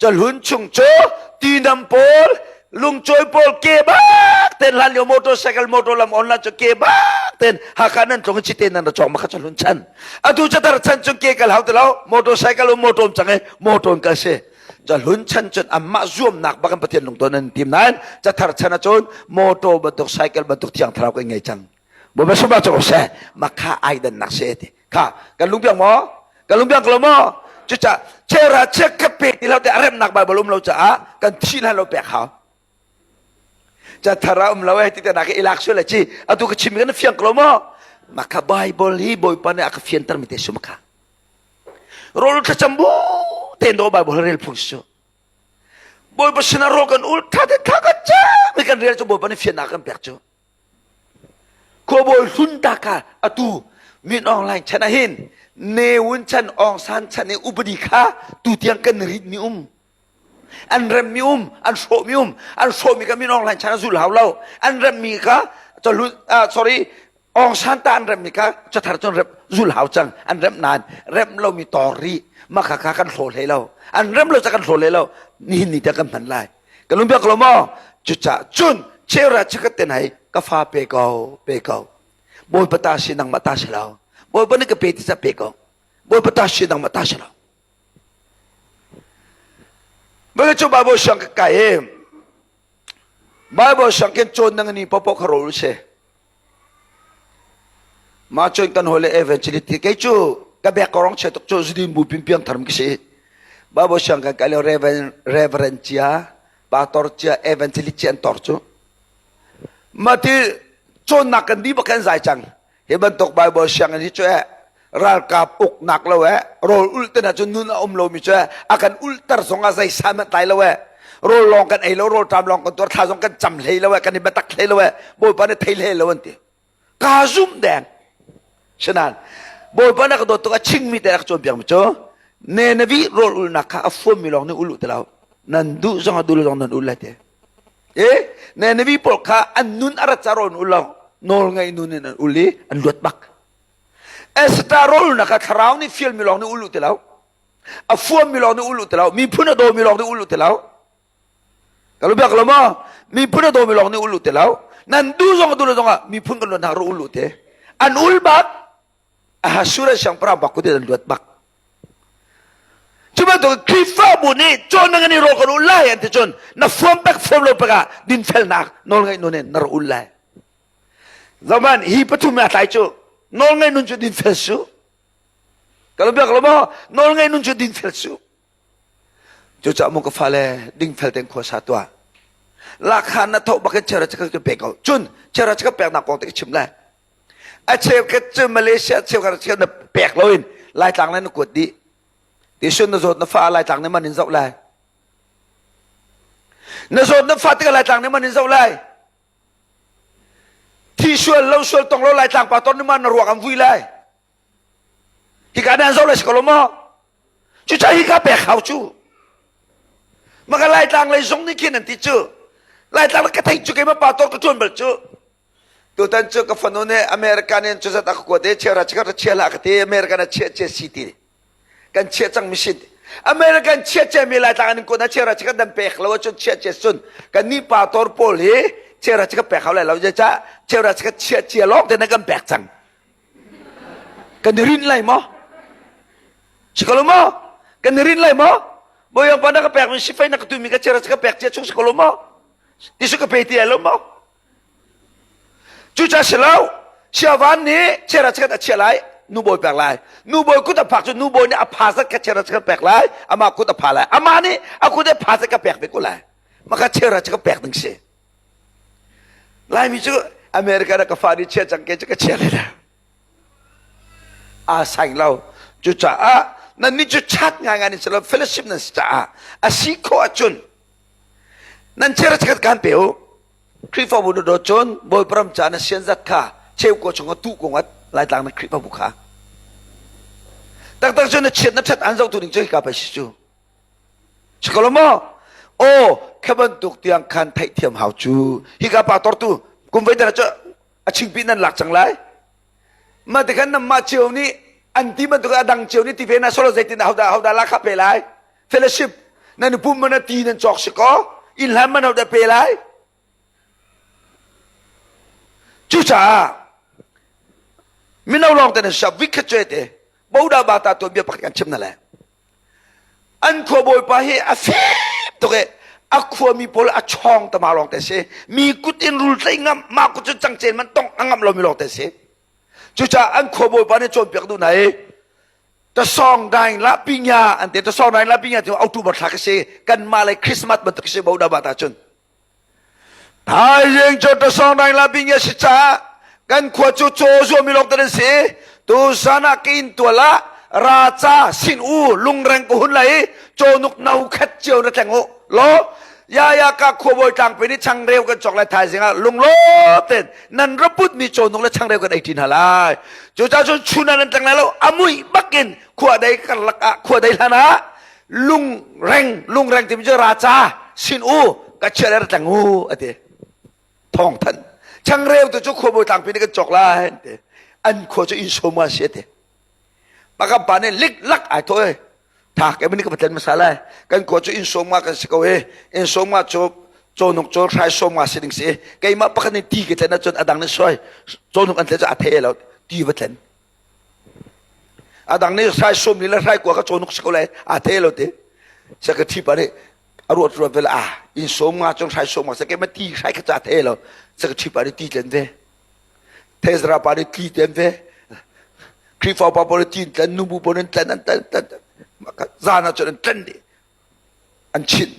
Speaker 1: cahlun chung cu tinam pawl lungcawi pawl ke bak ten hlan lio motorcycle motor lam online cu ke bak ten Hakha nan tlung cite nan ra cawk ma kha cahlun chan atu catar chan cun ke kal hau ti lo motorcycle um motor um cang i motor kal si Cahlun chan cun amah zuamnak bak in Pathian lungton an tim nain cathar chan ahcun motor bantuk cycle bantuk thiang thlarau kan ngei cang. Bawipa sumah cu seh makha ai dannak se ti. Kha kan lungpiang maw? Kan lungpiang ko lo maw? Cucaah chera chek kha pe ti lo te a remnak Bible um lo caah kan thi hlan lo pek hau. Cathar ah um lo eh ti te nak i lak sual chi atu ka chim kan fiang ko lo maw? Makha Bible hi Bawipa nih a ka fianter mi te sumaka. Rawl thlacam bu tein daw Bible rel phung si cu. Bawipa sinah rawl kan ul thla te thla kan cam i kan rel cu Bawipa nih fiannak kan pek cu. Khuabawi hlun ta ka atu Min Aung Hlaing chan ah hin Ne Win chan Aung San chan i upadi kha tutiang kan rit mi um. An rem mi um, an hrawh mi um, an hrawh mi ka Min Aung Hlaing chan a zul hau lo. An rem mi kha sorry Aung San ta an rem mi kha cathar cun rem. zul hau cang. An remh nain remh lomi tor rih. Mah kha kha kan hlaw hlei lo. An remh lo ca kan hlaw hlei lo. Nihin ni tiang kan hman lai. Ka lung biak lo maw? Cucaah cun cheuhra chikkhat ten hei ka fa pe ko, pe ko. Bawipa ta si nangmah ta si lo. Bawipa nih ka pe ti ca pe ko. Bawipa ta si nangmah ta si lo. Maka cu Bible siang ka kai i Bible siang ken cawn nang ni popo kha rol se. Ma cun kan hole evangelist kei cu ka bek korong che tuk cu zudin bu pin piang tharm ki si. Bible siang kan kai le reverend reverend chia pastor chia evangelist chia an tor cu. Mati cawnnak kan di bak kan zai cang. Hi bantuk Bible sianginn hi cu eh ralkap uknak lo eh rawl ulh te hna cu nun a um lomi cu eh a kan ulhter zong ah zei san hmanh tlai lo eh rawl lawng kan ei lo rawl ṭam lawng kan tuar thla zong kan cam hlei lo eh kan i biatak hlei lo eh Bawipa nih thei hlei lo an ti ka zum deng Sinain Bawipa na ka dawt tuk a chingmi te rak cawnpiak mi cu ne na vi rawl ulnak kha a fuammi lawng nih ul u ti lo nan duh zong a duh lo zong nan ul lai te E Nenevi pawl kha an nun a rat ca rawn ul lo nawl ngei nun in an ul i an luat bak. Esther rawlnak kha thlarau nih fialmi lawng nih ul u ti lo. A fuammi lawng nih ul u ti lo. Miphun a dawmi lawng nih ul u ti lo. Ka lu biak lo maw? Miphun a dawmi lawng nih ul u ti lo. Nan duh zong a duh lo zong ah miphun kan luat hna ru ul u te. An ul bak. Ahasuerus siangpahrang bak kut in an luat bak. Cu bantuk Khrihfabu nih cawn na ngani rawl kan ul lai an ti cun na fuam pek fuam lo pek ah dinfelnak nawlngaih nun in na ra ul lai. Zoman hi pathum a tlai cu nawlngaih nun cu dinfel su. Ka lo biak lo maw? Nawlngaih nun cu dinfel su. Cucaah mu ka fale dingfel tein khua sa tuah. Lakha na tho bak in chera chaka ka pe ko. Cun chera chaka peknak kong te ka chim lai. A cheukhat cu Malaysia cheukhat cheukhat na pek loin Laitlang le na kuat dih. Tisun na zawt na fa Laitlang nih man in zoh lai. Na zawt na fa tikah Laitlang nih man in zoh lai. Thi sual lo sual tong lo Laitlang pa ton nih man na ruak an vui lai. Hika nan zoh lai si ko lo maw? Cucaah hika pek hau cu. Maka Laitlang lei zong nih khin an ti cu. Laitlang ka theih cu keimah pa tor ka ṭuan bal cu. Tutan cu ka fanu nih American in cuzat a ka kuat i chiara chikat chia hlah ka ti American a chiah cia si ti kan chiah cang mi si American chiah cia mi Laitlang an kuat na chiara chikat dan pek lo ahcun chiah cia cun kan nih pa tor pawl hi chiara chikat pek hau lai lo zeicah chiara chikat chiah cia lawng te na kan pek cang kan i rin lai maw si ko lo maw kan i rin lai maw Bawiang pa na ka pek mi sifai na ka tu mi ka chiara chikat pek cia chung si ko lo maw ti su ka pe ti lai lo maw Cucaah si lo, siavan nih chiara chikat a chiah lai, nubawi pek lai. Nubawi kut a phak cu nubawi nih a pha zat kha chiara chikat pek lai, amah kut a pha lai. Amah nih a kut a pha zat ka pek ve ko lai. Maka chiara chikat pek ding si. Laimi cu America na ka fa nih chia cang ke cu ka chia le la. Aa saing lo. Cucaah nan nih cu chat ngaingai nan si lo, fellowship nan si caah a si khawh ahcun nan chiara chikat kan pe u. Khrihfabu na dawt cun Bawipa ram ca na sian zat kha cheu ko chung ah tuh ko ngat Laitlang na Khrihfabu kha. Taktak cun na chiat na ṭhat an zohtu ding cu hika pei si cu. Si ko lo maw? Aw, kha bantuk tiang khan theihthiam hau cu. Hika pa tortu kum voi dara cu a chingpi nan lak cang lai. Mah tikhan nanmah cio nih an ti bantuk a dang cio nih ti ve na solo zeitin hodah hodah lak kha pe lai. Fellowship nan pum man ti nan cawk si ko inn hlan man hodah pe lai. Cucaah mino lawng te nan sap vikhat cue te boda bata tuan bia pakhat kan chim na le. An khua bawipa hi a fim tuk i a khuami pawl a chawng tama lawng te si. Mi kut in rul tlai ngam, mah kut cu cangcen man tong a ngam lomi lawng te si. Cucaah an khua bawipa nih cawnpiak duh hna i tasawng daing la pinya an ti tasawng daing la pinya ti October thla ka si kanmah le Christmas bantuk si bo da ba ta cun Thaizing cu tasawng daing la pinya si caah kan khua cu caw zuami lawng te nan si. Tuzan ah ka inn tual ah raca sin u lungreng ka hun lai i cawnuk no khat cio na tleng u law ya ya ka khuabawi tlangpi nih changreu kan cawk lai thaizing ah lunglawm tein nan ra putmi cawnuk le changreu kan ei ṭi hna lai. Cucaah cun chun ah nan tleng lai lo a muih bakin khua dei karlak ah khua dei hlan ah lungreng lungreng timi cu raca sin u ka chia le ra tleng u a ti. Thawng thanh. Changreu tu cu khuabawi tlangpi nih kan cawk lai an ti. An khua cu inn sawm a si a ti. Mah pa nih lik lak ai thawh i thak ke mani ka patlen hmasa lai. Kan khua cu inn sawm nga kan si ko i inn sawm nga cu cawhnuk cu hrai sawm nga si ding si i keimah pakhat nih ti ka tlen ahcun a dang nih suai cawhnuk an tlen cu a thei lo ti va tlen. A dang nih hrai sawm li le hrai kua ka cawhnuk si ko lai a thei lo ti. Secretary pa nih a ruat ruat vel ah inn sawm nga cun hrai sawm nga si keimah ti hrai kha ca thei lo. Secretary pa nih ti tlen ve. Thezra pa nih tli te an ve. Khrihfa upa pawl nih ti an tlen, nubu pawl nih an tlen, an tlen, tlen. Zan ah cun an tlen dih. An chinh.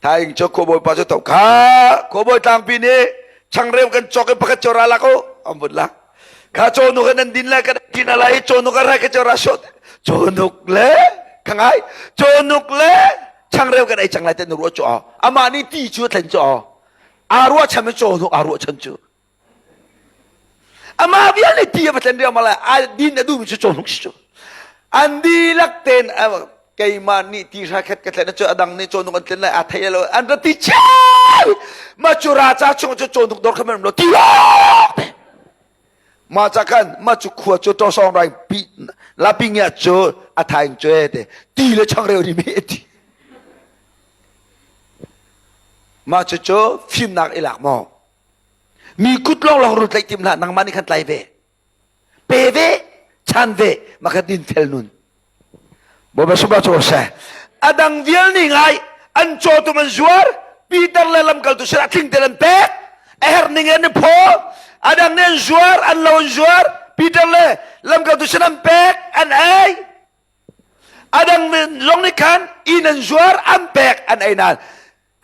Speaker 1: Thaing cu khuabawi pa cu tho kha khuabawi tlangpi nih changreu kan cawk i pakhat cio ra lak u an vun lak. Kha cawhnuk in an din lai kan din lai i cawhnuk a rai ka cio ra shot. Cawhnuk le ka ngai cawhnuk le changreu kan ei cang lai te nu ruah cu amah nih ti cu a thlen cu aa ruahchan i cawhnuk aa ruahchan cu Amah vial nih ti a va tlen riangmang lai a din a duhmi cu cawhnuk si cu. An dihlak tein keimah nih ti hra khat ka tlen cu a dang nih cawhnuk an tlen lai aa thei lo an ra ti chai ma cu ra ca chung cu cawhnuk dor kha man lo ti lawng te ma ca khan ma cu khua cu to song rai pi la pi ngia cu a thaing cu te ti le changreu ni me ti ma cu cu fimnak i lak maw Mi kut lawnglawng rul tlaih tim hlah, nangmah nih khan tlai ve. Pe ve, chan ve, mah kha din fel nun. Bawipa sumah cu seh. A dang vial nih ngai, an cawtum an zuar, Peter le lamkaltu sinah tling tein an pek, a herh ning in an i phaw, a dang nih an zuar, an lo an zuar, Peter le lamkaltu sinah an pek, an ei. A dang zong nih khan inn an zuar, an pek, an ei nain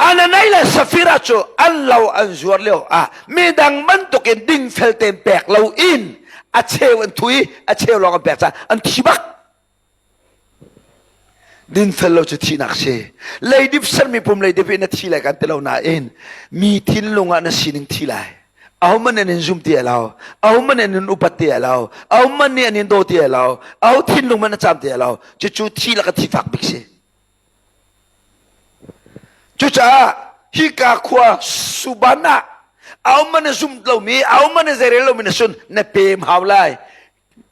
Speaker 1: Ananai le Safira cu an lo an zuar lio ah midang bantukin dingfel tein pek lo in a cheu an thui a cheu lawng an pek caah an thi bak. Dinfel lo cu thihnak si. Leidip sermi pum leidip in na thi lai kan ti lo nain mi thinlung ah na sining thi lai. Ahohmanh nih an in zum ti lo. Ahohmanh nih an in upat ti lo. Ahohmanh nih an in daw ti lo. Aho thinlung hmanh na caam ti lo. Cucu thi lak a thi fak bik si. Cucaah hika khua Suban ah ahohmanh na zum lomi, ahohmanh na zeirel lomi na sun na pem hau lai.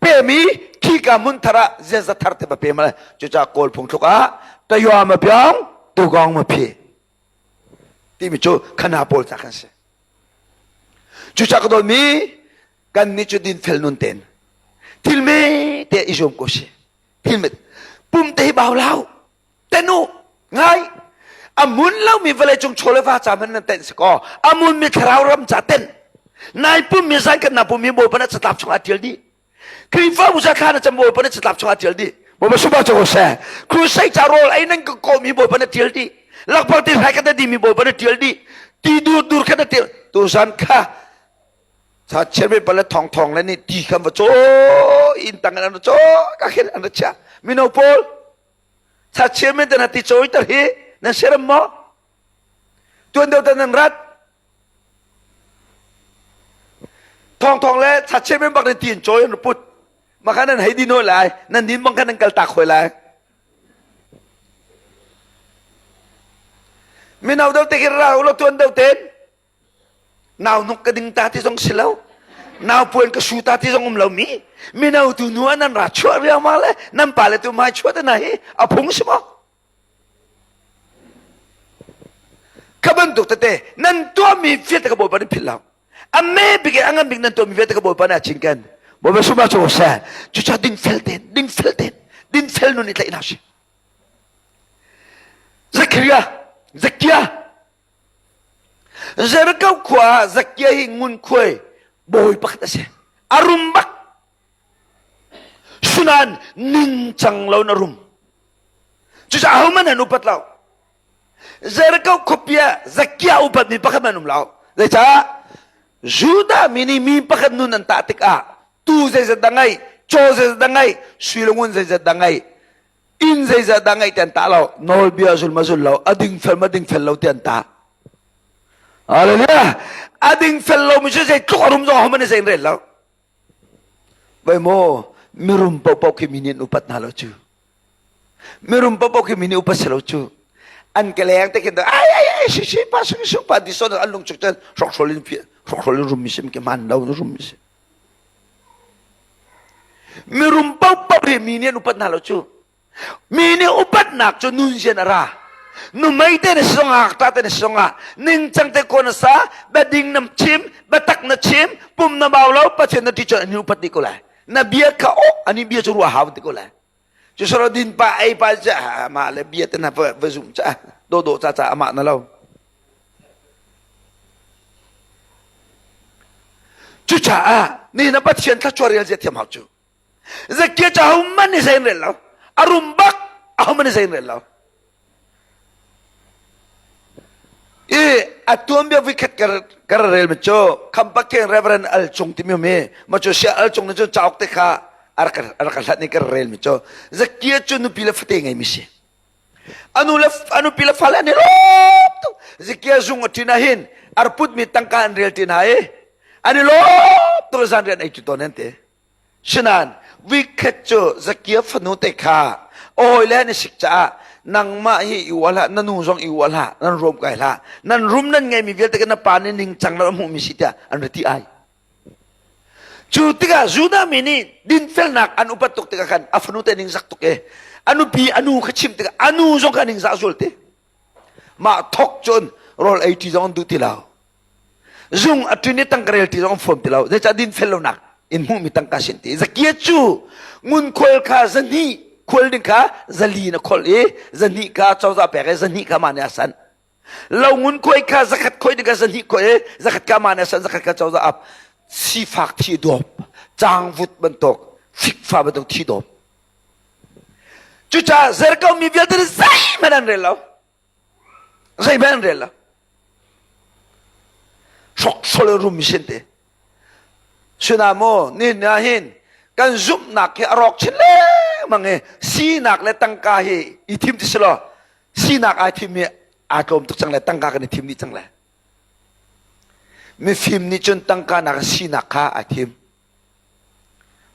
Speaker 1: Pem i khika hmun thar ah ziaza thar te va pem lai. Cucaah Kawl phungthluk ah tayua ma pyong, tugong ma phi timi cu khana pawl ca kan si. Cucaah ka dawtmi kan nih cu dinfel nun ten thil me te i zuam ko si. Thil pum te hi bau lau tenu ngai a mun lomi vawlei cung chaw le va ca hmanh nan tenh si kaw a mun mi thlarau ram ca tenh nai pum mi zan kan na pum mi bawipa na catlap chungah tial dih Khrihfabu ca thla na cam bawipa na catlap chungah tial dih bawipa suba cho seh crusade ca rawl ei nan ka ko mi bawipa na tial dih lakphak ti hrai ka na di mi bawipa na tial dih ti dur dur kha na tial tu zan kha Sa chairman pale thong thong le nih ti khan va caw inn tang in an ra caw ka khin an ra chia mino pawl sa chairman te na ti cawi tar hi nan siaram maw tuan deuh tan nan rat thong thong le sa chairman bak nih ti in cawi an put maka nan hei din hoi lai nan din bang khan nan kal tak hoi lai mino deuh te khi ra ulo tuan deuh ten Nau hnuk ka ding ta ti zong si lo. Nau puan ka su ta ti zong um lo mi. Mino tu nu ah nan ra chuah riangmang le nan pa le tu hmai chuah te na hi a phung si maw? Kha bantuk tete nan tuahmi vialte ka Bawipa nih philh lo. A me bik in a ngan bik nan tuahmi vialte ka Bawipa nih a cinken. Bawipa sumah cu seh. Cucaah dingfel tein, dingfel tein, dinfel nun i tlaih hna usih. Zakaria, Zakia, Jericho khua ah Zakkia hi ngunkhuai bawi pakhat a si. A rum bak. Sunan ningcang lo na rum. Cucaah ahohmanh an upat lo. Jericho khuapi ah Zakkia upatmi pakhat hmanh an um lo. Zeicah? Judah mi nih mi pakhat nun an tah tikah tuu zeizat dah ngeih, caw zeizat dah ngeih, sui le ngun zeizat dah ngeih, inn zeizat dah ngeih ti an tah lo nawlbia zul ma zul lo a dingfel ma dingfel lo ti an tah hallelujah a dingfel lo mi cu zeitluk a rum zong homan zei rel lo vai maw mirum paohpaoh khi mi nih an upat hna lo cu mirum paohpaoh khi mi nih upat si lo cu an ke leng te khin ai ai ai si si pa si si pa di son an lung chuk chan hrokhrol in hrokhrol in rum mi sim ke man lo rum mi si mirum paohpaoh. hi mi nih an upat hna lo cu. Mi nih upatnak cu nunzian a ra. Numei te na si zongah, ngakṭah te na si zongah, ningcang te ko na sa, biading na chim, biatak na chim, pum na bau lo, Pathian na ṭih cun an in upat dih ko lai. Na bia kha oh, ani bia cu ruah hau ti ko lai. Cu soro din pa ei pa ca amah le bia te na va va zum ca do do ca ca amah na lo. Cucaah ni na Pathian thluachuah rel zia thiam hau cu. Zakia cu ahohmanh nih zei an rel lo. A rum bak ahohmanh nih zei an rel lo. I a tuanbia vikhat ka rel mi cu Khampakeng Reverend Al Cung timi um i ma cu sia Al Cung nih cun cauk te kha a rak ka hlat i ka rel mi cu Zakia cu nupi le fate ngei mi si. Anu le a nupi le fale an i lawm tuk. Zakia zung a ṭin ah hin ar putmi tangka an rel ti hna i an i lawm tuk zan rian ei ṭi tawn an ti. Sinain vikhat cu Zakia fanu te kha a hawile an i sik caah nangmah hi i uah hlah, na nu zong i uah hlah, nan rum kai hlah. Nan rum nan ngeimi vialte kha na pa nih ningcang lo a hmuhmi si tiah an ra ti ai. Cu tikah Judah mi nih dinfelnak an upat tuk tikah khan a fanu te ningzak tuk i a nupi a nu kha chim tikah a nu zong kha ningzah zual ti. Mah thok cun rawl ei ṭi zong an duh ti lo. Zung a ṭin i tangka rel ti zong an fuam ti lo. Zeicah dinfel lonak in hmuhmi tangka sin ti. Zakia cu ngunkhual kha zahnih khual ding kha zali in a kholh i zahnih kha cozah pek i zahnih kha mah nih a sanh. Lo ngunkhuai kha zakhat khoi ding kha zahnih khoi i zakhat kha mah nih a sanh zakhat kha cozah ap. Sifak thi dawp, cangvut bantuk, fikfa bantuk thi dawp. Cucaah Jericho mi vialte nih zeihmanh an rel lo. Zeihmanh an rel lo. Hroksol in rum sin te. Sina maw nihin ah hin kan zumhnak hi a rawk chin lengmang i sinak le tangka hi i thim ti si law sinak ai thim i aa tlawm tuk cang le tangka kan i thim dih cang le mifim nih cun tangka nak sinak kha ai thim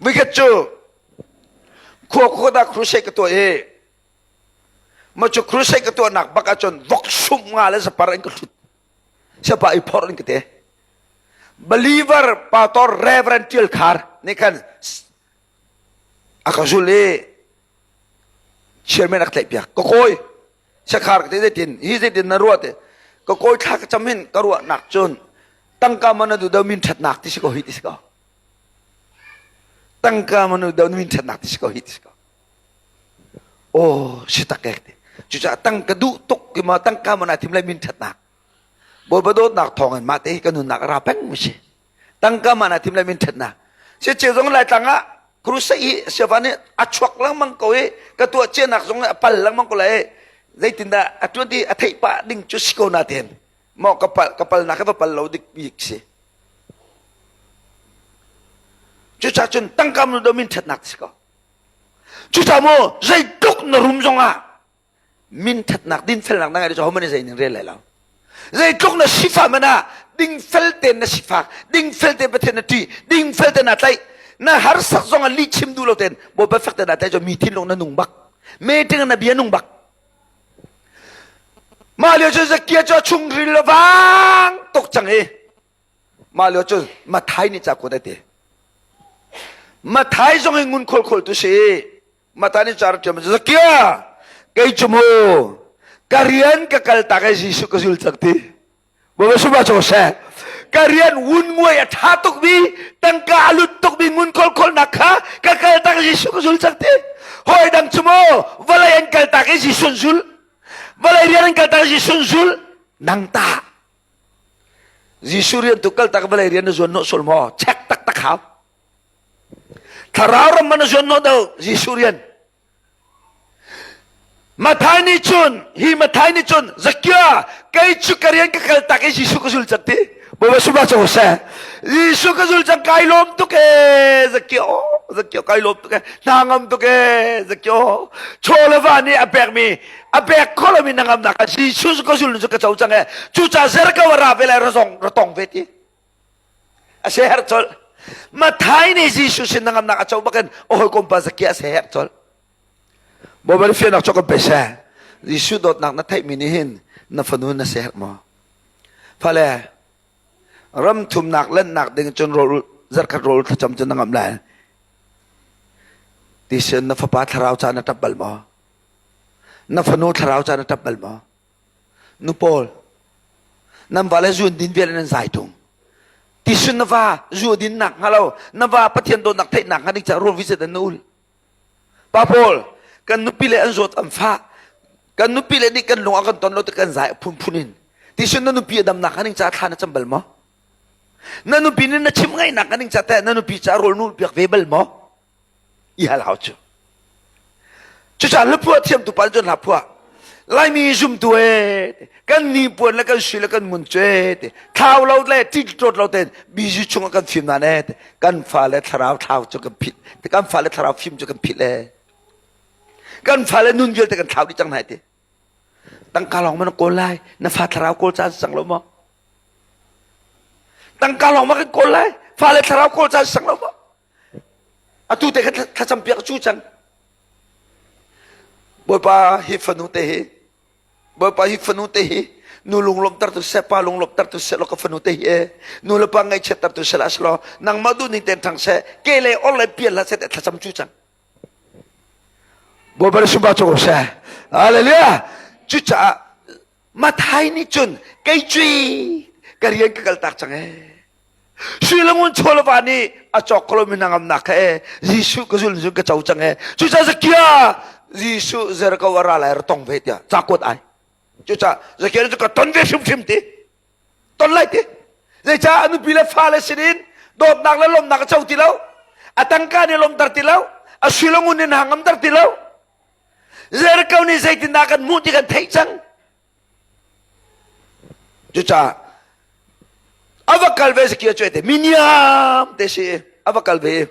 Speaker 1: Voikhat cu khua khua dah crusade ka tuah i ma cu crusade ka tuahnak bak ahcun vok sumh nga le zapar in ka hlut. Siapa i phorh in ka te. Believer pastor Reverend Tial Khar nih khan a ka zul i chairman a ka tlaih piak. Ka kawi Siakhar ka ti zeitin hi zeitin na ruah te ka kawi thla ka cam hin ka ruahnak cun tangka man na duh do min ṭhatnak ti si ko hi ti si ko. Tangka man na duh do min ṭhatnak ti si ko hi ti si ko. Oh, si tak ek ti. Cucaah tangka duh tuk ki ma tangka man ai thim lai min ṭhatnak. Bawipa dawtnak thawng in mah te hi ka nunnak a ra peng mu si. Tangka man ai thim lai min ṭhatnak. Si cheu zong Laitlang ah crusade hi siava nih a chuak lengmang ko i ka tuah cianak zong a pal lengmang ko lai zeitindah a tuan ti a theih pah ding cu si ko na ten maw ka pal ka palnak ka va pal lo dik bik si cucaah cun tangka nu do min ṭhatnak si ko cucaah mu zeitluk na rum zongah min ṭhatnak dinfelnak na ngai cu homan zei ning rel lai lo zeitluk na sifah man ah dingfel tein na sifak dingfel tein Pathian na ṭih dingfel tein naa tlaih na harsak zong ah lih chim duh lo tein Bawipa fek tein naa tlaih cu mi thinlung na nung bak meeting na bia nung bak Mah lio cu Zakia cu a chungril a vang tuk cang i mah lio cu Mathai nih ca kuat a ti. Mathai zong hi ngun khawl khawl tu si i Mathai nih ca rak ṭial Zakia kei cu mu ka rian ka kal tak i Jesuh ka zul cang ti. Bawipa sungah cu seh. Ka rian ngun nguai a ṭha tukmi, tangka a lut tukmi ngun kawlkhawlnak kha ka kaltak Jesuh ka zul cang ti. Hawi dang cu maw vawlei an kaltak i Jesuh an zul. Vawlei rian an kaltak i Jesuh an zul. Nang tah Jesuh rian tu kaltak vawlei rian na zuan nawh sual maw? Check taktak hau. Thlarau ram man na zuan nawh do Jesuh rian. Mathai nih cun hi Mathai nih cun Zakia kei cu ka rian ka kal tak i Jesuh ka zul cang ti Bawipa sungah cu seh Jesuh ka zul cang kai lawm tuk ee Zakia Zakia kai lawm tuk ee hna ngam tuk ee Zakia chaw le va nih a pekmi a pek kho lomi na ngamnak ah Jesuh ka zul cu ka co cang ee cucaah zer ko a ra ve lai ra zong ra tong ve ti a se herh colh Mathai nih Jesuh sin na ngamnak a co bakin a hawikom pa Zakia a se herh colh Bawipa nih fiannak cu kan pe seh Jesuh dawtnak na theihmi nih hin na fanu na se herh maw fale ram thumnak lennak ding cun rawl zarkhat rawl thlacam cu na ngamh lai. Ti sin na fapa thlarau ca na ṭap bal maw? Na fanu thlarau ca na ṭap bal maw? Nu pawl, nan va le zun din vial in nan zai tung. Ti sin na va zu din nak hnga lo, na va Pathian dawtnak theih nak hnga ding ca ruang visit an ul. Pa pawl, kan nupi le an zawt an fah. Kan nupi le nih kan lung a kan ton lo ti kan zai phunphun in. Ti sin na nupi a damnak hnga ding ca thla na cam bal maw? Na nupi nih na chim ngaihnak hnga ding ca teh na nupi ca rawl nul piak ve bal maw? I hal hau cu. Cucaah hlaphuah thiamtu pa nih cun hla phuah. Laimi zumtu e kan ni puan le kan sui le kan ngun cu e te thlau lo le ṭiṭawt lo tein bizu chungah kan fim nan e te kan fale thlarau thlau cu kan philh te kan fale thlarau fim cu kan philh e kan fale nun vialte kan thlau dih cang hna te tangka lawng ma na kawl lai na fa thlarau kawl caan sang lo maw tangka lawng ma kan kawl lai fale thlarau kawl caan sang lo maw Atu te kha thlacam piak cu cang. Bawipa hi fanu te hi Bawipa hi fanu te hi nu lunglawmhter tu seh pa lunglawmhter tu seh law ka fanu te hi e nu le pa ngaihchiatter tu seh lah selaw nangmah duh ning ten ṭhang seh ke le or le pial hlah seh te thlacam cu cang. Bawipa le sumpa cu ko seh. Hallelujah. Cucaah Mathai nih cun kei cui ka rian ka kal tak cang ee. Sui le ngun chawlava nih a cawk ko lomi hnangamnak kha ee Jesuh ka zul zun ka co cang ee. Cucaah Zakia Jesuh Jericho a ra lai ra tong ve tiah ca kuat ai. Cucaah Zakia cu ka ton ve hrimhrim ti. Ton lai ti. Zeicah a nupi le fale sinin dawtnak le lawmhnak a co ti lo. A tangka nih lawmhter ti lo. A sui le ngun nih hnangamter ti lo. Jericho nih zeitindah kan hmuh ti kan theih cang. Cucaah a va kal ve Zakia cu te miniam te si a va kal ve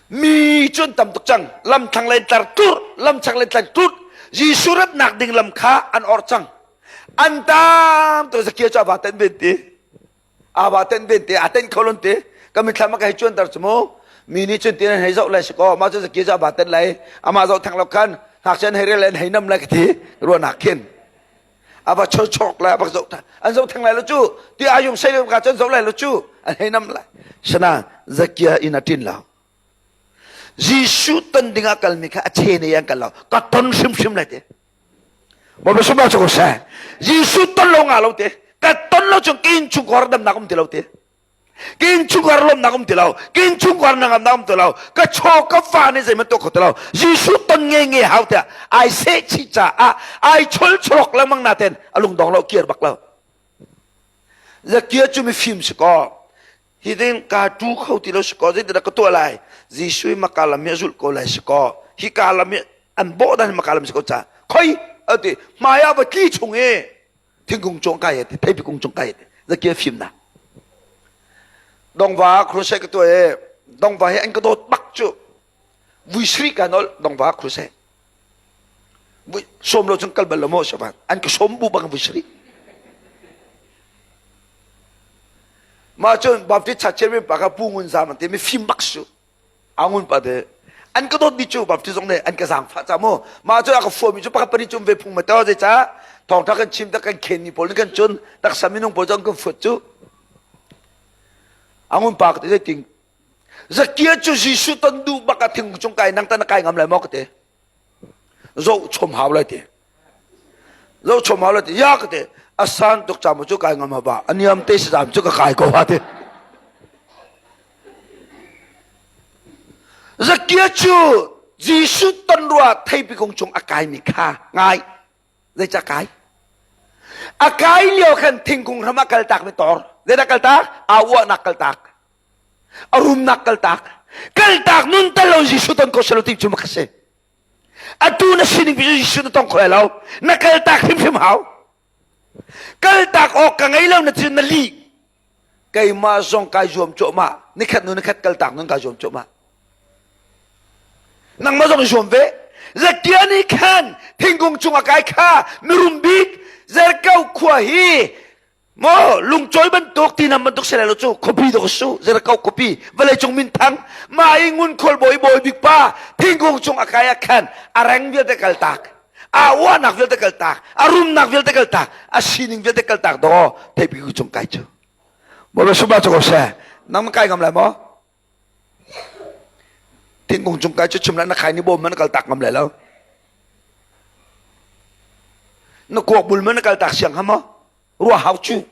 Speaker 1: mi cun tam tuk cang lam thlang len tlar tur lam chang len tlar tur Jesuh ratnak ding lam kha an or cang an tam to Zakia cu a va ten ben ti aa ten ben te aa ten kho lon te ka mitthlam ka hei cuanter cu mu mi nih cun tin an hei zoh lai si kaw mah cu zaki cu aa ten lai amah zoh thang lo khan ngakchia an hei rel an hei nam lai ka ti ruahnak khin a va chawchawk lai a va zoh an zoh thang lai lo cu ti ayung sei ka cun zoh lai lo cu an hei nam lai sana zakia in a tin lo Jesuh ton dingah kalmi kha a che ne an kal lo ka ton hrimhrim lai te Bawipa sumah cu ko seh. Jesuh ton lo nga lo te. Ka ton lo chung ka innchungkhar damnak um ti lo te. Ka innchungkhar lawmnak um ti lo. Ka innchungkhar nangamnak um ti lo. Ka chaw ka fa nih zeihmanh tuah kho ti lo. Jesuh ton nge nge hau tiah ai seh chih caah ai chol cholok lengmang na ten a lungdong lo kir bak lo. Zakia cu mifim si kaw hi ding ka tu kho ti lo si kaw zeitindah ka tuah lai Jesuh maka lam hi a zulh ko lai si kaw hi ka lam hi an bawh dan maka lam si ko ca khoi ati hmai ah va tli chung i thingkung cung kai ti theipi kung cung kai ti zakia fim na dongva crusade ka tuah e dongva hi an ka dawt bak cu vui sri ka nol dongva crusade vui som lo chung kal bal lo mo saban an ka som bu bang vui sri Mah cun Baptist church chairman pa kha Pu Ngun Zam an ti mi fim bak su. A ngun pa te an ka dawt mi cu Baptist zong nih an ka zaangfah ca mu. Mah cun a ka fuami cu pakhat pahnih cu um ve phung ma to zeicah thawngtha kan chim tak kan khen mi pawl nih kan cun taksa minung pawl zong kan fuat cu. A ngun pa ka ti zeiting Zakia cu Jesuh ton duh bak ah thing cung kai nang ta na kai ngam lai maw ka ti. Zoh chom hau lai ti. Zoh chom hau lai ti. Ya ka ti. A san tuk cam cu kai ngam ba. A niam te si zam cu ka kai ko ha ti. Zakia cu Jesuh ton rua theipi kung cung a kai mi kha ngai. Zeicah kai? A kai lio khan thingkung hram a kaltak mi tor. Zeidah kaltak? Aa uahnak kaltak. A rumnak kaltak. Kaltak nun tel lo Jesuh ton ko selo ti cu mak a si. Atu na sining pi Jesuh na tong kho lo. Na kaltak hrimhrim hau. Kaltak awk ka ngei lo na cu na lih. Keimah zong kai zuam cuahmah. Nikhat nu nikhat kaltak nun kai zuam cuahmah. Nangmah zong i zuam ve. Zakia nih khan thingkung cung a kai kha mirum bik Zerkau khua hi maw lungcawi bantuk tinam bantuk si lai lo cu khuapi dawk su Zerkau khuapi vawleicung minthang mah i ngun khual bawi bawi bik pa thingkung cung a kai ah khan a reng vialte kaltak a uahnak vialte kaltak a rumnak vialte kaltak a sining vialte kaltak daw theipi cung kai cu Bawipa sumah cu ko seh nang kai ngam lai maw? Thingkung cung kai cu chim la na khai ni bawm man kal tak ngam lai lo. Na kuak bul man na kal tak siang ha maw? Ruah hau cu.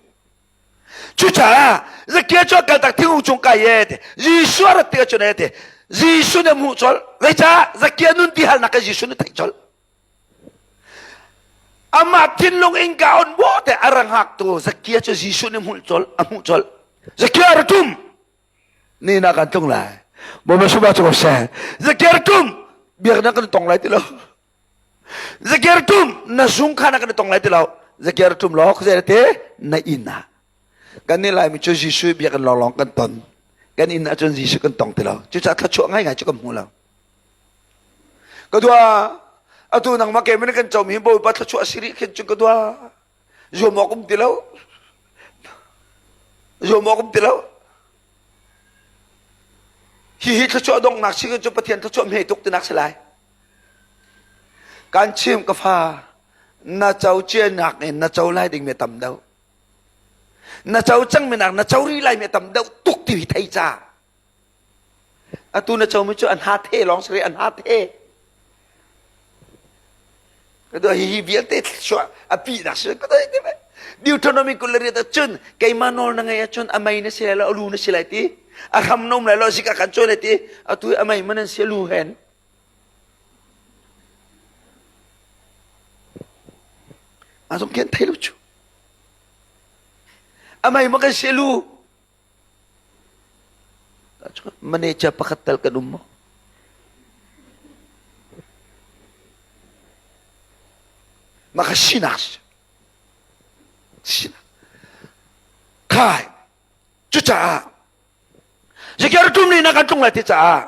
Speaker 1: Cucaah Zakia cu a kal tak thingkung cung kai e ti. Jesuh a rat tikah cun e ti. Jesuh nih a hmuh colh. Zeicah Zakia nun ti halnak kha Jesuh nih theih colh. Amah thinlung innka on bo te a ra hngaktu Zakia cu Jesuh nih hmuh colh, a hmuh colh. Zakia ra tum. Ni na kan tlung lai. Bawipa suba cu ko seh. Zakia ra tum. Biaknak kan tong lai ti lo. Zakia ra tum. Na zung kha na kan tong lai ti lo. Zakia ra tum law khuazei te na inn ah. Kan nih Laimi cu Jesuh biakinn lawnglawng kan ton. Kan inn ahcun Jesuh kan tong ti lo. Cucaah thluachuah ngaingai cu kan hmu lo. Ka dua, atu nangmah ke men kan comi hi Bawipa thluachuah si rih khin cun ka dua. Zuam awk um ti lo. Zuam awk um ti lo. Hihi thluachuah donghnak si cu Pathian thluachuah hme tuk tinak si lai. Kan chim ka fa, na co cianak in na co lai ding mi tam deuh. Na co cang mi nak na co rih lai mi tam deuh tuk ti hi thei ca. Atu na comi cu an ha the lawng si an ha the. Ka dua hihi vialte thluachuah a pihnak si ka doi ti Deuteronomy 28 ah cun keimah nawl na ngeih ahcun a mei na si lai lo a lu na si lai ti a hram na um lai lo zika kan cawi lai ti atu a mei man an si a lu hen a zong khen thei lo cu a mei ma kan si a lu Manager pakhat tal kan um maw? Mah kha sinak si. Sinak. Khai. Cucaah Zakir tum ni na kan tlung lai ti caah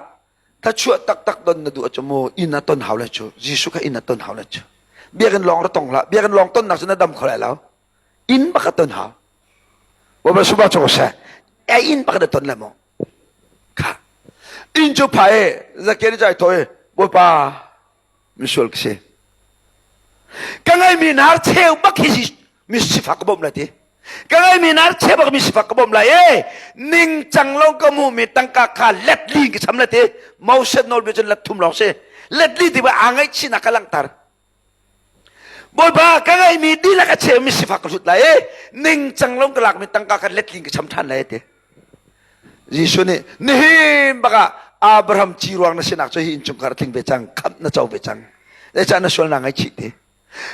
Speaker 1: thlachuah taktak don na duh ahcun mu inn ah ton hau lai cu Jesuh kha inn ah ton hau lai cu biakinn lawng ra tong hlah biakinn lawng tonnak cu na dam kho lai lo inn bak a ton hau Bawipa suba cu seh a inn bak na ton le maw kha inn cu phai e Zakia nih cai thaw Bawipa misual ka si ka ngeimi nar cheu bak hi mi sifak ka bawmh lai ti ka ngeimi nar cheu bak mi sifak ka bawmh lai e ningcang lo ka hmuhmi tangka kha let li ka cham lai ti Moses nawlbia cun let thum lawng si let li ti ba aa ngaihchihnak ka langhter Bawipa ka ngeihmi dihlak a cheumi sifak ka hlut lai i ningcang lo ka lakmi tangka kha letling ka cham ṭhan lai ti. Jesuh nih nihin bakah Abraham ci ruang na sinak cu hi innchungkhar a tling ve cang, khamh na co ve cang. Zeicah na sualnak ngaihchih ti?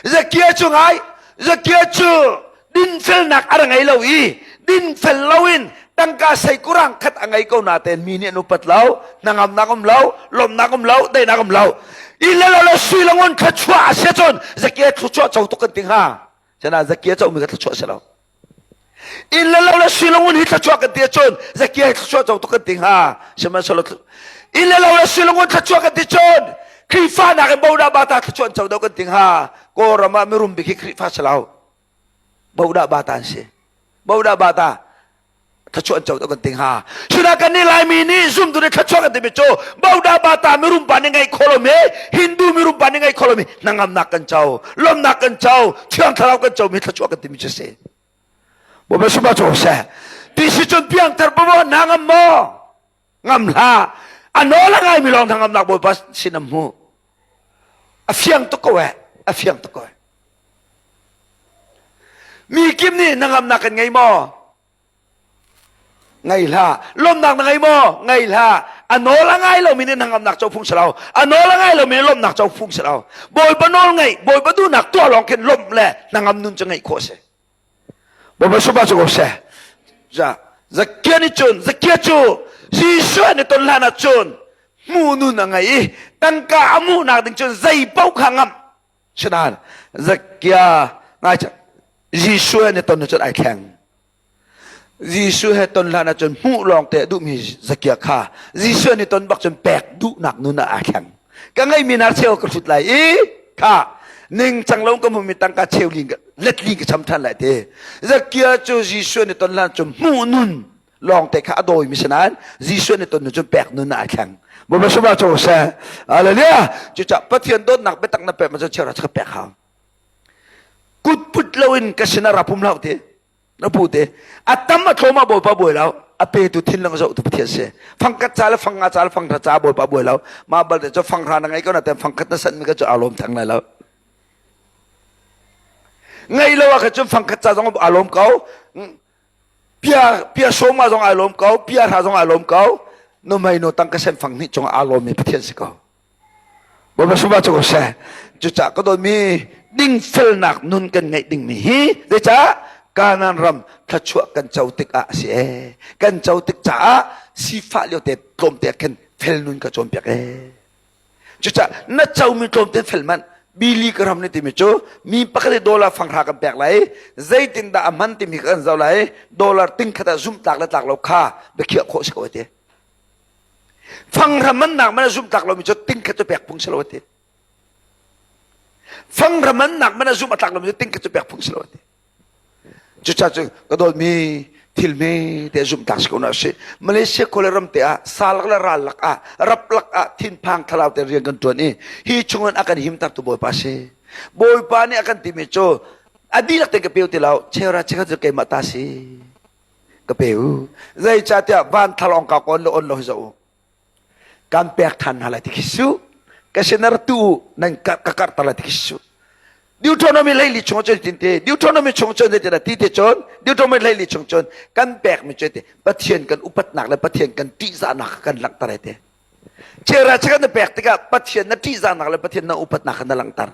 Speaker 1: Zakia cu ngai, Zakia cu dinfelnak a ra ngei lo i dinfel loin tangka seikurang khat a ngei ko natein mi nih an upat lo hnangamnak um lo lawmhnak um lo daihnak um lo i le lo le sui le ngun thluachuah a si cun zakia thluachuah co tuk kan ti hnga cana zakia co mi ka thluachuah si lo inn le lo le sui le ngun hi thluachuah kan ti cun zakia hi thluachuah co tuk kan ti hnga sihmanhsehlaw inn le lo le sui le ngun thluachuah kan ti cun Khrihfa nakin bodah bata thluachuah an co deuh kan ti hnga Kawlram ah mirum bik hi Khrihfa si lo bodah bata an si bodah bata thluachuah an co deuh kan ti hnga Suna kan nih Laimi nih zumtu nih thluachuah kan timi cu bodah bata mirum pa nih ngeih khawh lomi Hindu mirum pa nih ngeih khawh lomi hnangamnak kan co lawmnak kan co Thiang Thlarau kan co mi thluachuah kan timi cu si Bawipa sumah co seh ti si cun piangthar pawo na ngam maw Ngam hlah. A nawl a ngaimi lawng hnangamnak Bawipa sin a hmu. A fiang tuk ko eh. A fiang tuk ko eh. Mi kim nih na ngamnak kan ngei maw? Ngei hlah. Lawmnak na ngei maw? Ngei hlah. A nawl a ngai lomi nih hnangamnak co phung si lo. A nawl a ngai lomi nih lawmhnak co phung si lo. Bawipa nawl ngaih, Bawipa duhnak tuah lawng khin lawmh le hnangam nun cu ngeih khawh a si. Bawipa supa cu ko seh. Za Zakia nih cun Zakia cu Jesuh an i ton hlan ah cun hmu nun a ngei i tangka a hmuhnak ding cun zei paoh kha ngamh. Sinain Zakia ngai Jesuh an i ton cun ai thleng. Jesuh he ton hlan ah cun hmuh lawng te a duhmi Zakia kha Jesuh an i ton bak cun pek duhnak nun ah aa thleng. Ka ngeimi nar cheu ka hrut lai i kha ningcang lo ka hmumi tangka cheu li let li ka cham ṭhan lai ti. Zakia cu Jesuh an i ton hlan cu hmuh nun lawng te kha a dawimi si nain Jesuh an i ton nu cun pek nun ah aa thleng. Bawipa sumah cu seh. Hallelujah. Cucaah Pathian dawtnak biatak na pek ma cu cheu ka pek hau. Kut put loin ka sinah ra pum hlah ti. Na pu te a tam a tlawm ah Bawipa buai lo. A petu thinlung zoh tu Pathian si. Fangkhat ca le fangnga ca le fanghra ca Bawipa buai lo. Mah balte cu fanghra na ngei ko na tem fangkhat na sanh mi ka cu aa lawm theng lai lo. Ngei lo ah khan cun fangkhat ca zong aa lawm ko. Pia pia sawm zong aa lawm ko. Pia hra zong aa lawm ko. Nu mei nu tang ka sen fang hnih cung aa lawm mi Pathian si ko. Bawipa sungah cu ko seh. Cucaah ka dawtmi dingfelnak nun kan ngeih dingmi hi zeicah Kanaan ram thluachuah kan co tikah a si ee. Kan co tik caah sifah lio te tlawmte ah khin fel nun ka cawnpiak ee. Cucaah na comi tlawmte fel manh Billy Graham nih timi cu mi pakhat i dollar fanghra kan pek lai zeitindah a hman timi kan zoh lai dollar tingkhat ah zumh tlak le tlak lo kha biakhiah khawh si ko a ti. Fanghra mannak man a zumh tlak lomi cu tingkhat cu pek phung si lo a ti. Fanghra mannak man a zumh a tlak lomi cu tingkhat cu pek phung si lo a ti. Cucaah cu ka dawtmi thil hme te zumh tlak si ko na si. Malaysia khua le ram te ah sal le ral lak ah rap lak ah thinphang thlarau te rian kan tuan i hi chungin a kan himtertu Bawipa si. Bawipa nih a kan timi cu a dihlak te ka peu ti lo cheura chekhat cu keimah ta si. Ka pe u. Zeicahtiah van thalawng ka kon le on lo hi zoh u. Kan pek than hna lai ti khi su. Ka sinar tu u nan ka karh lai ti khi su. Deuteronomy 14 chung cun tin te Deuteronomy chung cun ti ti te cun Deuteronomy 14 chung cun kan pek mi cu te Pathian kan upatnak le Pathian kan ṭihzahnak kan langhter ai te. Chera che kan pek tikah Pathian na ṭihzahnak le Pathian na upatnak kha na langhter.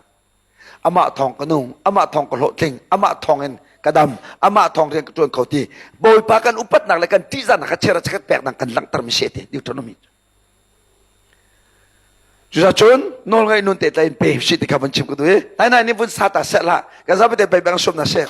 Speaker 1: Amah thawng ka nung, amah thawng ka hlawhtling, amah thawng in ka dam, amah thawng rian ka ṭuan kho ti. Bawipa kan upatnak le kan ṭihzahnak kha chera chikat peknak kan langhter mi si te Deuteronomy. Cucaah cun nawlngaih nun te tlai in pe si ti kha vun chim ka duh i nai nai nih vun sa ta seh hlah ka zapi te bei bang sum na seh.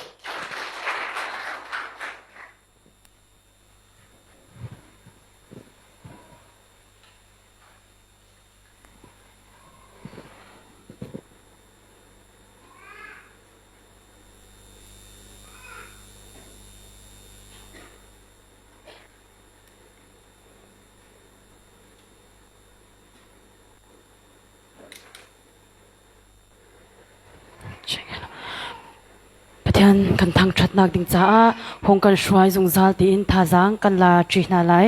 Speaker 2: Pathian kan thangṭhatnak ding caah hung kan hruai zungzal tiin thazaang kan la ṭi hna lai.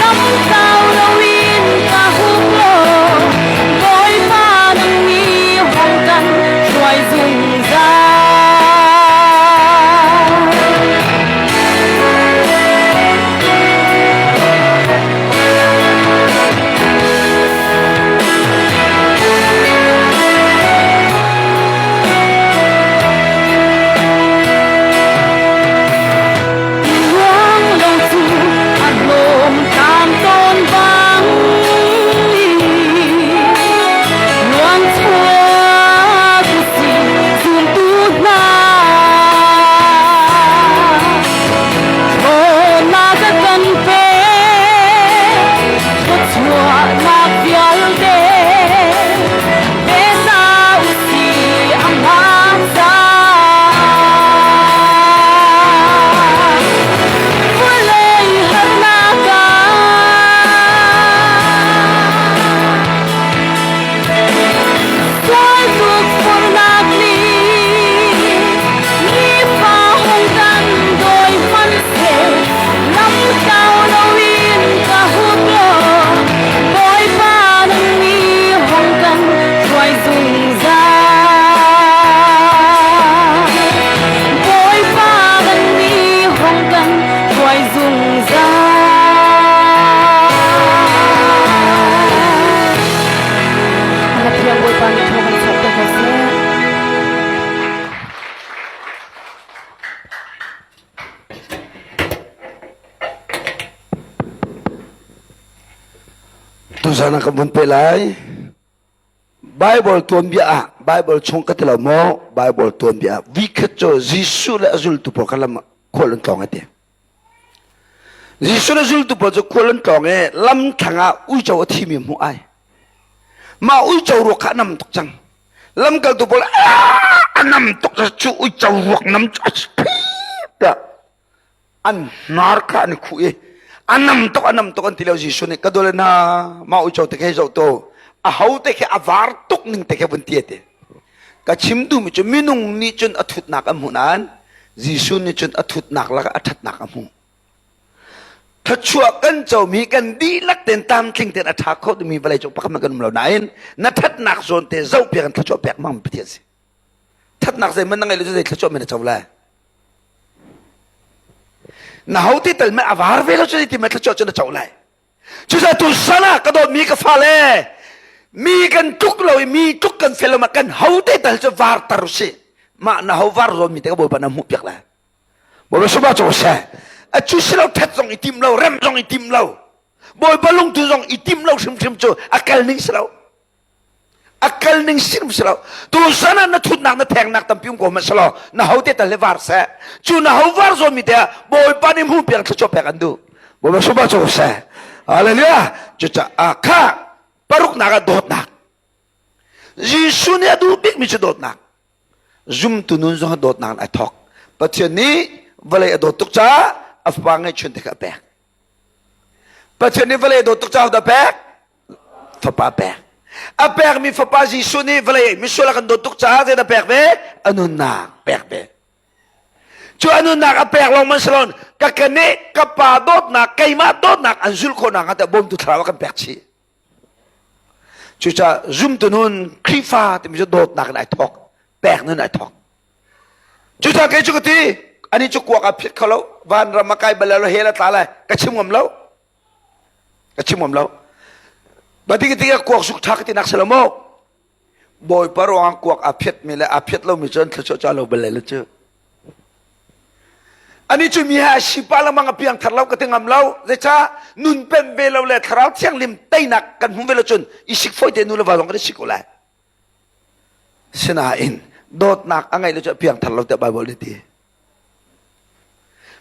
Speaker 2: Lamtlau loin ka hup law, Bawipa nang nih hong kan hruai zungzal. Ruang lo cu a hlawm tlang tawn bang Luang chuak si zumtu hna Ṭhawnnak a kan pek thluachuahnak vialte pe hna usih amah caah. Vawlei harnak ah Sual tukforhnak nih nifa hung kan dawi hmanhseh lamtlau loin ka hup law Bawipa nang nih hong kan hruai zungzal. Bawipa nang nih hong kan hruai zungzal. Na thiang Bawipa nih thaw kan chuah piak ko seh.
Speaker 1: Tuzan ah kan vun pe lai. Bible tuanbia ah Bible chung ka ti lo maw Bible tuanbia ah vikhat cu Jesuh le a zultu pawl kha lam khual an tlawng ati. Jesuh le zultu pawl cu khual an tlawng i lamthlang ah uico a thimi hmuh ai. Mah uico ruak kha a nam tuk cang. Lamkaltu pawl a nam tuk cu uico ruak nam cu a tiah an hnar kha an i khuh i a nam tuk a nam tuk an ti lio Jesuh nih ka dawle hna mah uico te khi zoh to a ho te khi a var tuk ning te khi vun ti te ka chim duhmi cu minung nih cun a thutnak an hmuh nain Jesuh nih cun a thutnak lakah a ṭhatnak a hmuh thluachuah kan comi kan dihlak ten tlamtling ten a ṭha kho dingmi vawlei cung pakhat kan um lo nain na ṭhatnak zawn te zoh piak in thluachuah pek hmang Pathian si ṭhatnak zeihmanh na ngeih lo cu zei thluachuah men na co lai Na ho ti tel me a var ve lo cu ti me thluachuah cu na co lai. Cucaah tu san ah ka dawtmi ka fale mi kan tluk lo i mi tluk kan fel lo ma kan ho te tal cu var tar usih. Mah na ho var zawn mi te ka bawipa na hmuh piak lai. Bawipa suma cu seh. A cu si lo that zong i tim lo rem zong i tim lo. Bawipa lungtu zong i tim lo hrimhrim cu a kal ning si lo. A kal ning sim si lo. Tu zan ah na thutnak na thengnak tampi um ko hmanh selaw na ho te tal le var seh. Cu na ho var zawn mi te ah Bawipa nih hmu piak thluachuah pek an duh. Bawipa suma cu seh. Hallelujah. Cucaah kha paruknak ah dawtnak. Jesuh nih a duh bikmi cu dawtnak. Zumtu nun zong dawtnak in ai thawk. Pathian nih vawlei a dawt tuk caah a fapa ngeihchun te kha a pek. Pathian nih vawlei a dawt tuk caah a pek. Fapa pek. A pekmi fapa Jesuh nih vawlei misual a kan dawt tuk caah zeidah pek ve? A nunnak pek ve. Cu a nunnak a pek lawng man salon ka ka nih ka pa dawtnak keimah dawtnak an zulh khawh nakhnga teh bawmtu thlarau a kan pek chih. Cucaah zumtu nun Khrihfa timi cu dawtnak in ai thawk, pek nun ai thawk. Cucaah kei cu ka ti, ani cu kuak a phit kho lo, vanram a kai bal lo, hell a tla lai, ka chim ngam lo. Ka chim ngam lo. Bati ti kuak suk tha ka ti nak si lo maw? Bawipa ruangah kuak a phiat mi le a phiat lomi cu an thluachuah ca lo bal le cu. Ani cu mi he a sipa lengmang a piang thar lo ka ti ngam lo. Zeicah nun pem ve lo le thlarau thianghlim teinak kan hmu ve lo cun i sik fawi te nu le va zong kan i sik ko lai. Sinain dawtnak a ngeih lo cu a piang thar lo tiah Baibal nih ti.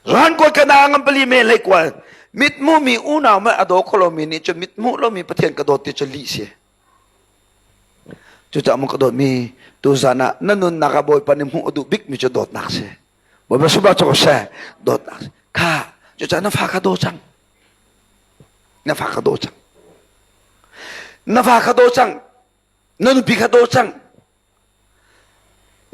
Speaker 1: Ran kual kana ngam pali me hlei kual mitmu mi unau me a daw kho lomi nih cun mitmu lomi Pathian ka dawt ti cu lih si. Cucaah maw ka dawtmi tuzan ah na nunnak ah Bawipa nih hmuh a duh bikmi cu dawtnak si. Bawipa subah cu seh dawtnak si. Kha cucaah na fa kha daw cang. Na fa kha daw cang. Na fa kha daw cang. Na nupi kha daw cang.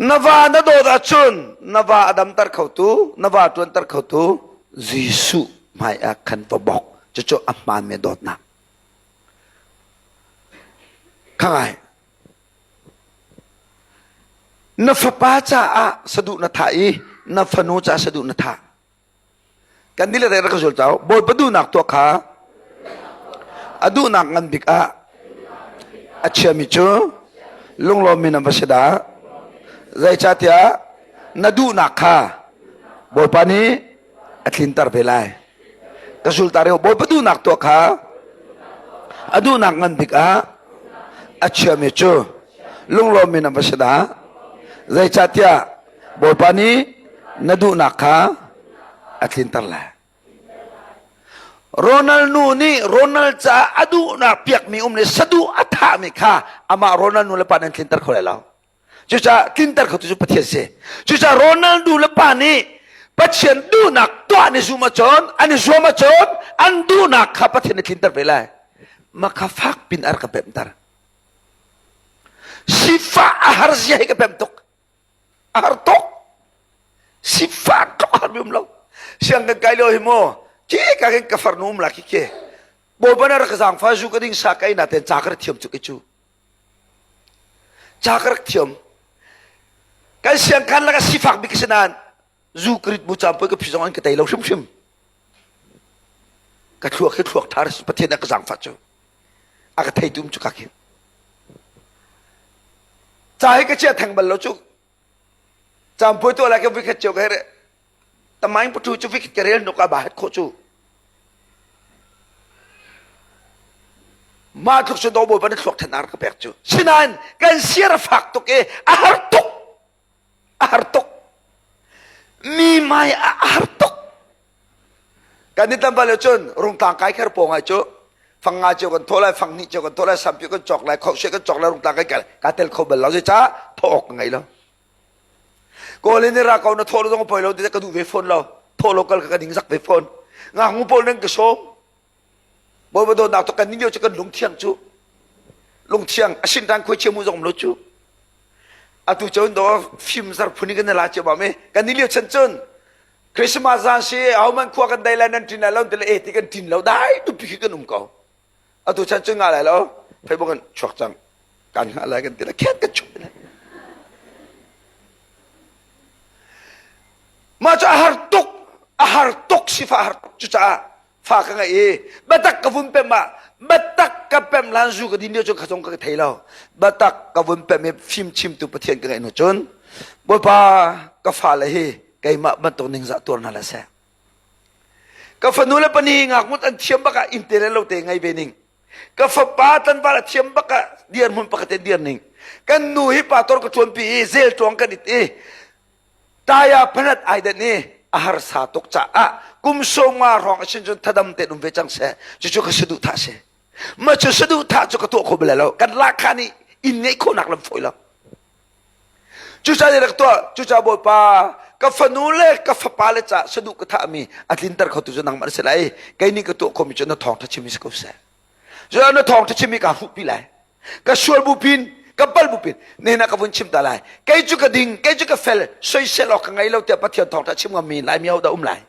Speaker 1: Na va na dawt ahcun na va a damter khotu, na va ṭuanter khotu Jesuh hmai ah khan va bawk. Cucu a hmaanmi dawtnak. Khangai. Na fapa caah saduh na thah i na fanu caah saduh na thah. Kan dile rak ka zul cau. Bawipa duhnak tuah kha a duhnak ngan bik ah a chiami cu lunglawmmi nan va si dah. Zeicahtiah na duhnak kha Bawipa nih a tlinter ve lai. Ka sultar i Bawipa duhnak tuah kha a duhnak ngan bik ah a chiami cu lunglawmmi nan va si dah. Zeicahtiah Bawipa nih na duhnak kha a tlinter lai. Ronald nu nih Ronald caah a duhnak piakmi um le saduh a thahmi kha amah Ronald nu le pa nan tlinter kho lai lo. Cucaah tlinter khotu cu Pathian si. Cucaah Ronald nu le pa nih Pathian duhnak tuah an i zum ahcun, an i zuam ahcun an duhnak kha Pathian nih tlinter ve lai. Mah kha fak pin a rak ka pemhter. Sifah a har zia hi ka pemh tuk. A har tuk. Sifah tuk a har mi um lo. Siang kan kai lio hi mu, ki ka kin ka farnu um la khi khi. Bawipa na rak ka zaangfa zu ka ding sa ka ina ten ca ka rak thiam cu ki cu. Ca ka rak thiam. Kan siangkhan laka sifak bik si nain zu ka rit bu caan poi ka phi zong an ka tei lo hrimhrim. Ka thluak hi thluak ṭha Pathian a ka zaangfah cu. A ka theitu um cu ka khin. Ca hi ka chia theng bal lo cu. Caan poi tuah lai ka vikhat cio ka here. Tamaing patu cu vikhat ka rel nuk a ba het khawh cu. Mah tluk cu do bawipa nih thluak than ar ka pek cu. Sinain kan siar a fak tuk i a har tuk. A har tuk. Mi mai a har tuk. Kan ni tam bal cun rungtlang kai kher paw ngai cu fang nga cio kan thawh lai fang hnih cio kan thawh lai sampi kan cawk lai khohseh kan cawk lai rungtlang kai kai ka tel kho bal lo zeicah thawh awk ka ngei lo. Kawl in ra ko na thawh zong poi lo ti ka duh ve fawn lo. Thawh lo kal ka ka ding zak ve fawn. Ngaknu pawl nan ka sawm. Bawipa dawtnak to kan ning lio cu kan lungthiang cu. Lungthiang a sin tan khoi chia mu zong lo cu. Atu cun do fim zar phun in kan la cio ba me. Kan ni lio chan cun Christmas zan si ahoman khua kan dai lai nan tin lai lo ti le e ti kan tin lo dai tupi khi kan um ko. Atu chan cun nga lai lo. Facebook kan chuak cang. Kan nga lai kan ti la khet kan chuak lai. Mah cu a har tuk, a har tuk sifah a har tuk cucaah fa ka ngeih i biatak ka vun pem ah biatak ka pem hlan zu ka din lio cu ka zong ka thei lo. Biatak ka vun pem i fimchimtu Pathian ka ngeih hnu cun Bawipa ka fale hi keimah bantuk ningzah tuar hna hlah seh. Ka fanu le pani ngakmut an thiam bak ah inn te le lo te ngei ve ning. Ka fapa tlanval a thiam bak ah dirhmun pakhat in dir ning. Kan nu hi pastor ka ṭuanpi i zel ṭuang kan it i taya phanat ai den i a harsa tuk caah kum sawmnga hrawng a sin cun thadam tein um ve cang seh. Cucu ka saduhthah si. Mah cu saduhthah cu ka tuah kho bal lo. Kan lahkhah nih inn ngeih khawhnak lam fawi lo. Cucaah rak tuah. Cucaah Bawipa ka fanu le ka fapa le ca saduh ka thahmi a tlinter khotu cu nangmah na si lai. Kei nih ka tuah khomi cu na thawngṭha chimmi si ko seh. Cucaah na thawngṭha chimmi kaa hruhpi lai. Ka sual bu pin, ka pal bu pin, nehna ka vun chim ta lai. Kei cu ka ding, kei cu ka fel, soisel awk ka ngei lo tiah Pathian thawngṭha chim ngammi Laimi hodah um lai?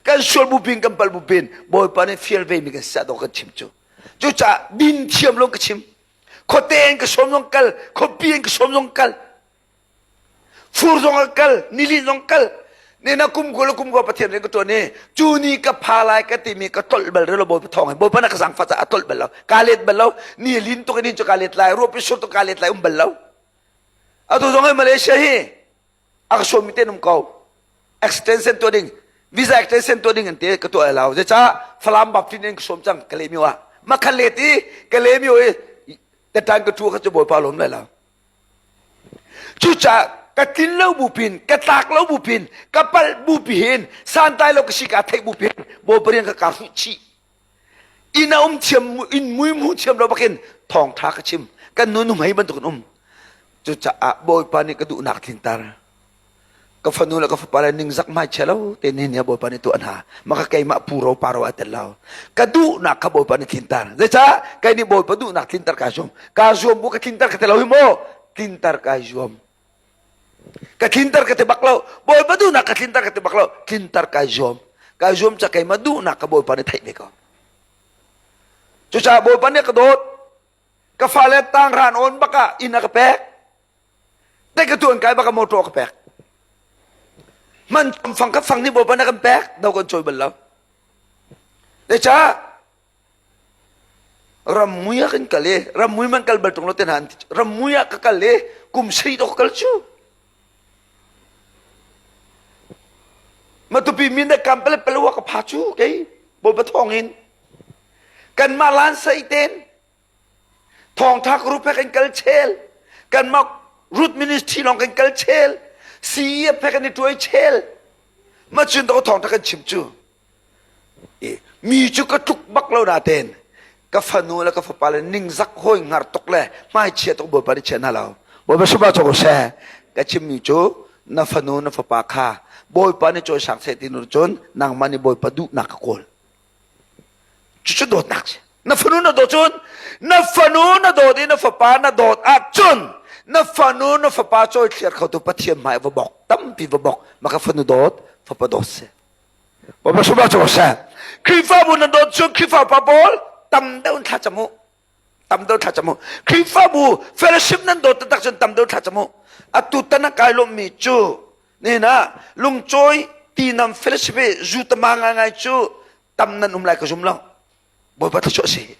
Speaker 1: Kan sual bu pin, kan pal bu pin, Bawipa nih fial ve mi kan si dawh kan chim cu. Cucaah din thiam lo ka chim. Khuate in ka sawm zong kal, khuapi in ka sawm zong kal. Fur zong a kal, nilin zong kal. Ne na kum ko le kum ko Pathian rian ka tuan i cu ni ka pha lai ka timi ka tolh bal relo Bawipa thawng hin Bawipa na ka zaangfah caah a tolh bal lo. Ka let bal lo. Ni lin tuk in cu ka let lai, ruahpi sur tuk ka let lai um bal lo. Atu zong hi Malaysia hi a ka sawmmi te um ko. Extension tuah ding, visa extension tuah ding an ti ka tuah lo. Zeicah Falam Baptist in ka sawm cang Kalaymyo ah. Ma kha let i Kalaymyo i tetan ka tu kha cu Bawipa lawm lai lo. Cucaah ka tlin lo bu pin, ka tlak lo bu pin, ka palh bu pi hin, santlai lo ka si ka theih bu pin, Bawipa rian ka kaa hruh chih. Inn a um thiam, inn mui mu thiam lo bakin thawngṭha ka chim. Kan nu nu hmei bantuk in um. Cucaah Bawipa nih ka duhnak tlinter. Ka fanu le ka fapa le ningzak hmaichia lo te ni ni Bawipa nih tuah hna. Maka keimah puro paro a tel lo. Ka duhnak kha Bawipa nih tlinter. Zeicah kei nih Bawipa duhnak tlinter kaa zuam. Kaa zuam bu ka tlinter ka ti lo hi maw? Tlinter kai zuam. Ka tlinter ka ti bak lo. Bawipa duhnak ka tlinter ka ti bak lo. Tlinter kai zuam. Kai zuam ca keimah duhnak ka Bawipa nih theih ve ko. Cucaah Bawipa nih ka dawt. Ka fale tangran on bak ah inn a ka pek. Te ka tuan kai bak ah motor ka pek. Man fang ka fang nih Bawipa nih kan pek, do kan cawi bal lo. Zeicah rammui ah kan kal i rammui man kal bal ṭung lo te hna an ti rammui ah ka kal i kum sarih dawk ka kal cu Matupi min le kam pale pale wa ka pha cu kei Bawipa thawng in kanmah lan sei ten thawngtha group he kan kal chel kanmah root ministry lawng kan kal chel CEF he kan i tuai chel ma cun to thawngtha kan chim cu Mi cu ka tluk bak lo natein ka fanu le ka fapa le ningzak hawi hngar tuk le hmaichia tuk Bawipa nih chia hna lo. Bawipa sumah cawk seh. Ka chimmi cu na fanu na fapa kha Bawipa nih cawisang seh ti nu cun nangmah nih Bawipa duhnak ka kawl. Cucu dawtnak si. Na fanu na dawt cun na fanu na dawt i na fapa na dawt ahcun na fanu na fapa cawi thliar khotu Pathian hmai va bok tampi va bok maka fanu dawt fapa dawt si. Bawipa sumah cu seh. Khrihfabu nan dawt cu Khrihfa pa pawl tam deuh in thlacam u. Tam deuh thlacam u. Khrihfabu fellowship nan dawt taktak cun tam deuh thlacam u. Atu tan a kai lawmmi cu nihin ah lungcawi tinam fellowship i zu tama ngaingai cu tam nan um lai ka zum lo. Bawipa thluachuah si.